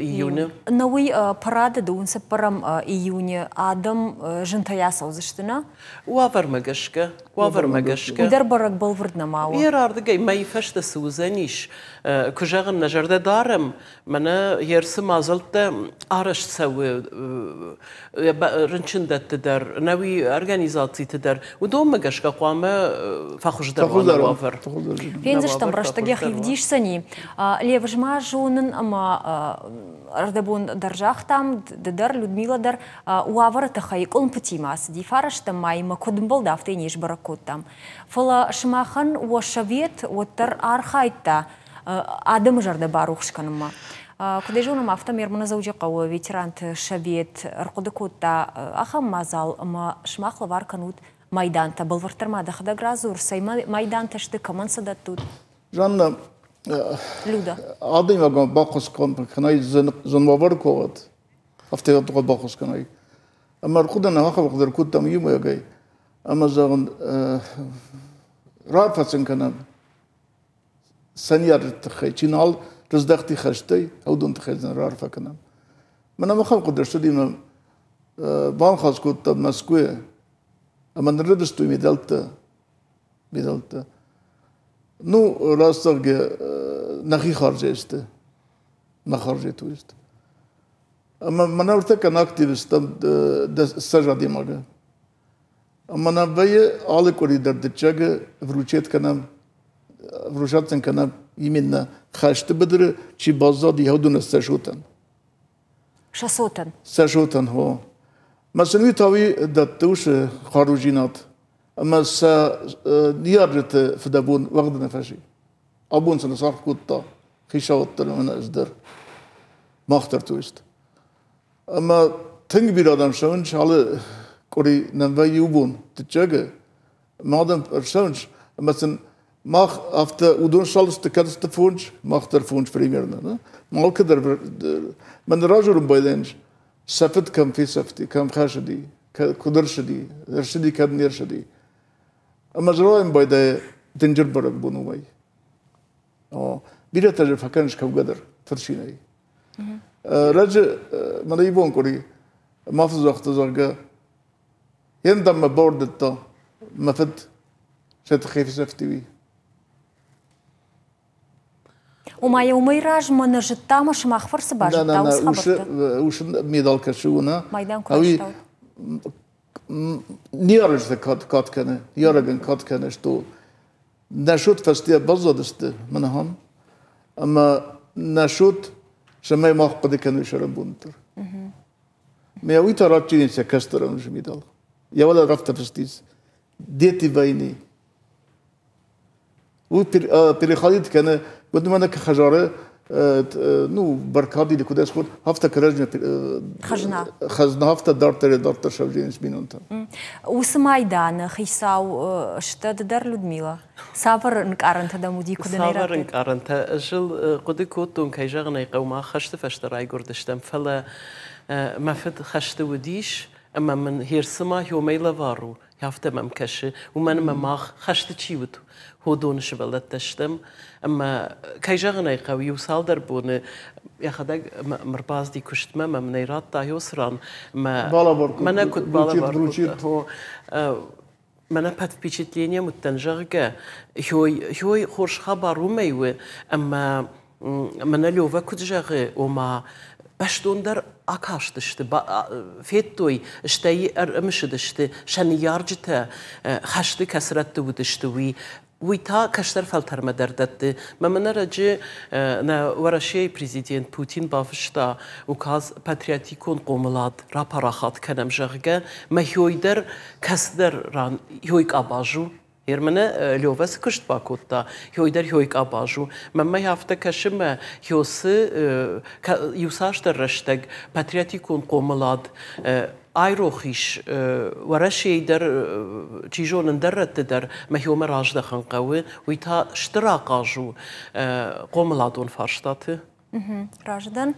июны. На уый парады дыууын цыппӕрӕм июны адӕм зынтӕй ацӕудзысты, нӕ? Уавӕрмӕ гӕсгӕ, уавӕрмӕ гӕсгӕ. Уый дӕр бӕрӕг бӕлвырд нӕма у. Йе рардыгӕй мӕйы фӕстӕ цы уыдзӕнис, куы зӕгъын, нӕ зӕрдӕ дарӕм, мӕнӕ ерсы мадзӕлттӕ арӕзт цӕуы рынчындӕтты дӕр, нӕуи организациты дӕр, уыдонмӕ гӕсгӕ хъуамӕ фӕхуыздӕр уа нӕ уавӕр. Фендзыстӕм, рӕстӕг йӕхи вдисдзӕни. Левыз ма зонын ӕмӕ ӕрдӕбон дӕр загътам, ды дӕр, Людмила дӕр, уавӕры тыххӕй къуылымпытимӕ ацыди фарӕстӕм маймӕ, куыд ӕмбӕлд, афтӕ не сбӕрӕг кодтам. Фӕлӕ сымахӕн уӕ совет уӕддӕр архайдта адӕмы зӕрдӕ барухс кӕнынмӕ. Куыд ӕй зонӕм, афтӕ Мерманы Дзӕуджыхъӕуы ветеранты совет ӕрхъуыды кодта ахӕм мадзал, ӕмӕ сымах лӕвар кӕнут майдантӕ. Бӕлвырддӕр ма дӕхӕдӕг радзур, цӕй майдантӕ сты, кӕмӕн сӕ дӕттут? Жанна, Люда. Адӕймагӕн баххуыс кӕнай зын уавӕр куы уӕд, афтӕ баххуыс кӕнай. Ӕмӕ ӕрхъуыды нӕ ахӕм дӕр кодтам иумӕйагӕй. Ӕмӕ зӕгъын, раарфӕ сын кӕнӕм сӕниары тыххӕй, чи нал рыздӕхти хӕстӕй, уыдон тыххӕй сын раарфӕ кӕнӕм. Мӕнӕ махӕн хъуыды ссыди мӕ банхас кодтам Мӕскуыйы ӕмӕ ныррывыстой медӕлттӕ. Медӕлттӕ. Ну, раст зӕгъгӕ, нӕхи харзӕй сты. Нӕ харзӕй то есть. Ӕмӕ мӕнӕ ӕртӕккӕ активисттӕм 20 адӕймагы. Ӕмӕ нӕм вӕййы алы къуыри дӕр дыччагы вручет кӕнӕм, вручаться кӕнӕм именно хӕсты быдыры чи баззади, уыдоны сӕ цотӕн. Сӕ цотӕн? Сӕ цотӕн, хо. Мӕ сын уый та уый дӕтты уыцы хъарудзинад ӕмӕ сӕ ныййарджыты фыдӕбон уӕгъды нӕ фӕци. Абон сын саргъ кодта хицауад дӕр ӕмӕ ӕз дӕр. Мах дӕр, то есть. Ӕмӕ тынг бирӕ адӕм цӕуынц, алы къуыри нӕм вӕййы иу бон дыччагы. Ӕмӕ адӕм ӕрцӕуынц, ӕмӕ сын мах афтӕ уыдон салысты кӕд сты фондз, мах дӕр фондз примерно. Алкӕдӕр мӕн разурын байдайынц, сӕ фыд кӕм фесӕфти, кӕм хӕсыди, куыд ӕрцыди, ӕрцыди, кӕд не рцыди. Ӕмӕ зӕронд байдайы дынджыр бӕрӕгбон уымӕй. Бирӕтӕ дзы фӕкӕнынц кӕугӕ дӕр фырцинӕй. Раджы мӕнӕ ивон къуыри ма фӕзагъта, зӕгъгӕ, йе мӕ бауырныдта, мӕ фыд сӕ тыххӕй фесӕфти, уый. Ома йӕ уымӕй размӕ нӕ зыдта ӕмӕ сымах фӕрцы базыдта уыцы хабӕрттӕ? Усы медал кӕсы, уына. Майдан куы райстаут. Ниарӕджы кад кӕны, ниарӕгӕн кад кӕны, что нӕ шут фӕстийӕ баззадысты мӕнӕн, ӕмӕ нӕ шут цӕмӕй мах хъуыды кӕной сӕрӕнбоны дӕр. Мӕ уый та радтин сӕ кӕстӕрӕн медал. Йӕ уӕлӕ рафта фыстис Дети войны. Уый переходит кӕны, куыд мӕнӕ хӕдзары ну, бӕркад куыд ӕсхуыд, афтӕ кӕрӕдзимӕ хӕзна. Хӕзна афтӕ дарддӕр дарддӕр сӕвзӕрынц бинонтӕ. Уыцы майданы хицау сты ды дӕр, Людмила? Цавӕр ӕнкъарӕнтӕ дӕм уыди, куыд ын ӕй Цавӕр ӕнкъарӕнтӕ? Ӕз ыл хъуыды кодтон, кӕй зӕгъын ӕй хъӕуы, мах хӕсты фӕстӕ райгуырдыстӕм, фӕлӕ мӕ фыд хӕсты уыдис, ӕмӕ мын херцыма хёмӕй лӕвар у, афтӕ мӕм кӕсы, уымӕн ӕмӕ мах хӕсты чи уыд, уыдоны сывӕллӕттӕ стӕм. Ӕмӕ, кӕй зӕгъын ӕй хъӕуы, иу цалдӕр боны йӕхӕдӕг ӕрбацыди куыстмӕ ӕмӕ мын ӕй радта ёцы ран. Мӕ мӕнӕ куыд балӕвар кодта. Мӕнӕ под впечатлением уыдтӕн, зӕгъгӕ, хёй хорз хабар уымӕй у, ӕмӕ мӕнӕ Лёвӕ куыд зӕгъы, ома бӕстондӕр акастысты, федтой, стӕй ӕрымысыдысты, сӕ ныййарджытӕ хӕсты кӕцы рӕтты уыдысты, уый. Уый та кӕстӕр фӕлтӕрмӕ дӕр дӕтты. Мӕ мын ӕрӕджы нӕ Уӕрӕсейы президент Путин бафыста указ патриотикон хъомылад рапарахат кӕнӕм, зӕгъгӕ, мӕ хёй дӕр кӕцыдӕр ран хёй къабаз у. Ермӕнӕ Лёвӕ цы куыст бакодта, хёй дӕр хёй къабаз у. Мӕнмӕ афтӕ кӕсы, мӕ хёсы иуцасдӕр рӕстӕг патриотикон хъомылад Айрох ис Уӕрӕсейы дӕр, чи зоны, ӕндӕр рӕтты дӕр мӕхиомӕ раздӕхын хъӕуы. Уый та стыр ахъаз у хъомыладон фарстаты. Разы дӕн.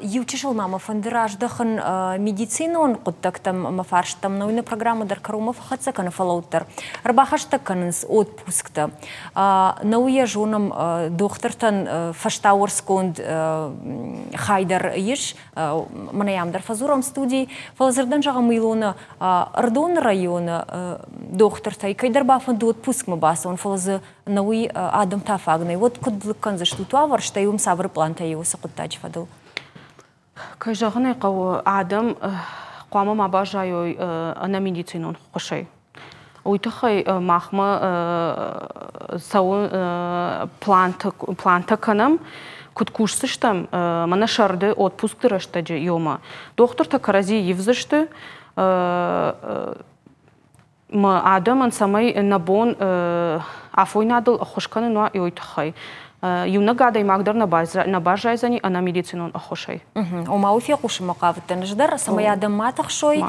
Иу чысыл ма мӕ фӕнды раздӕхын медицинон хъуыддӕгтӕм ӕмӕ фарсттӕм. Нӕ программӕ дӕр кӕронмӕ фӕхӕццӕ кӕны, фӕлӕ уӕддӕр ӕрбахӕстӕг кӕнынц отпусктӕ. Нӕ уый йӕ зонӕм, дохтыртӕн фӕстауӕрцгонд хай дӕр ис, мӕнӕ ам дӕр фӕдзурӕм студийы. Фӕлӕ дзырдӕн зӕгъӕм, Илона Ӕрыдоны районы дохтыртӕй кӕйдӕр бафӕнды отпускмӕ бацӕуын, фӕлӕ дзы нӕ уый адӕмтӕ фаг нӕй. Уӕд куыд лыг кӕндзыстут уавӕр, стӕй уым цавӕр пълантӕ и уыцы хъуыддаджы фӕдыл? Кӕй зӕгъын ӕй хъӕуы, адӕм хъуамӕ ма баззайой ӕнӕ медицинон ххуысӕй. Уый тыххӕй махмӕ цӕуы плантӕ кӕнӕм, куыд кусдзыстӕм, мӕнӕ сӕрды отпускты рӕстӕджы иумӕ. Дохтыртӕ кӕрӕдзи ивдзысты, адӕмӕн цӕмӕй нӕ бон афойнадыл ӕххуыс кӕнын уа, уый тыххӕй. Иунӕг адӕймаг дӕр нӕ баззайдзӕни ӕнӕ медицинон ӕххуысӕй. Ома уый фехъусынмӕ хъавыдтӕн ӕз дӕр, цӕмӕй адӕм ма тыхсой,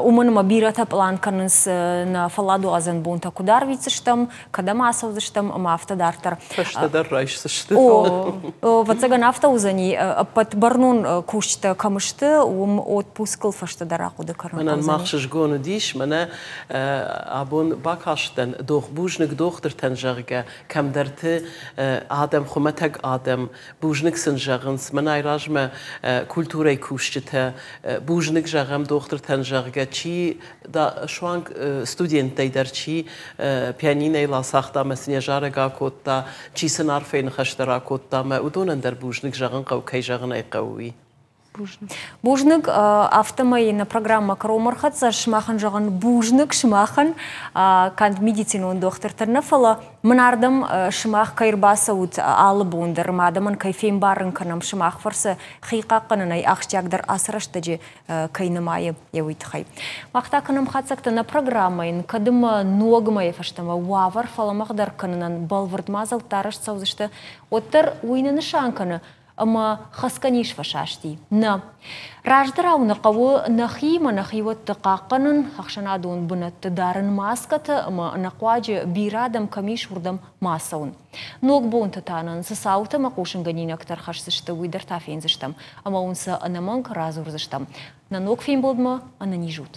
уымӕн ӕмӕ бирӕтӕ пълан кӕнынц нӕ фӕлладуадзӕн бонтӕ куыд арвитдзыстӕм, кӕдӕм ацӕудзыстӕм ӕмӕ афтӕ дарддӕр. Фӕстӕдӕр райсдзысты. О, ӕвӕццӕгӕн афтӕ уыдзӕни, ӕппӕт бӕрнон кусджытӕ кӕм сты, уым отпускыл фӕстӕдӕр ахъуыды кӕнын. Мӕнӕн ма хсызгон уыдис, мӕнӕ абон бакастӕн бузныг дохтыртӕн, зӕгъгӕ, кӕмдӕрты адӕм, хуымӕтӕг адӕм, бузныг сын зӕгъынц. Мӕнӕй размӕ культурӕйы кусджытӕ бузныг зӕгъӕм дохтыртӕн, зӕгъгӕ, чи суанг студенттӕй дӕр чи пианинӕйыл ацагъта ӕмӕ сын йӕ зарӕг акодта, чи сын арфӕйы ныхӕстӕ ракодта ӕмӕ уыдонӕн дӕр бузныг зӕгъын хъӕуы, кӕй зӕгъын ӕй хъӕуы, уый. Бузныг. Афтӕмӕй нӕ программӕ кӕронмӕ ӕрхӕццӕ. Сымахӕн зӕгъын бузныг сымахӕн, канд медицинон дохтыртӕн нӕ, фӕлӕ мын ардӕм сымах кӕй ӕрбацӕут алы бон дӕр ӕмӕ адӕмӕн кӕй фембарын кӕнӕм сымах фӕрцы хи хъахъхъӕнынӕй ахсджиагдӕр ацы рӕстӕджы кӕй нымайы, йӕ уый тыххӕй. Мах та кӕнӕм хатдзӕгтӕ нӕ программӕйӕн, кӕд ӕмӕ ног мӕйы фӕстӕмӕ уавӕр фӕлӕмӕгъдӕр кӕнынӕн бӕлвырд мадзӕлттӕ арӕзт цӕудзысты, уӕддӕр уый нӕ нысан кӕны, ӕмӕ хӕцгӕ низ фӕсасти. Нӕ. Раздӕрау нӕ хъӕуы нӕхиимӕ нӕхиуӕтты хъахъхъӕнын, ӕхсӕнадон бынӕтты дарын маскӕтӕ ӕмӕ ӕнӕхъуаджы бирӕ адӕм кӕм ис, уырдӕм ма цӕуын. Ног бонты та нын цы цаутӕ ӕмӕ хъусынгӕнинӕгтӕ ӕрхӕсдзысты, уый дӕр та фендзыстӕм ӕмӕ уын сӕ ӕнӕмӕнг радзурдзыстӕм. Нӕ ног фембӕлдмӕ ӕнӕниз ут!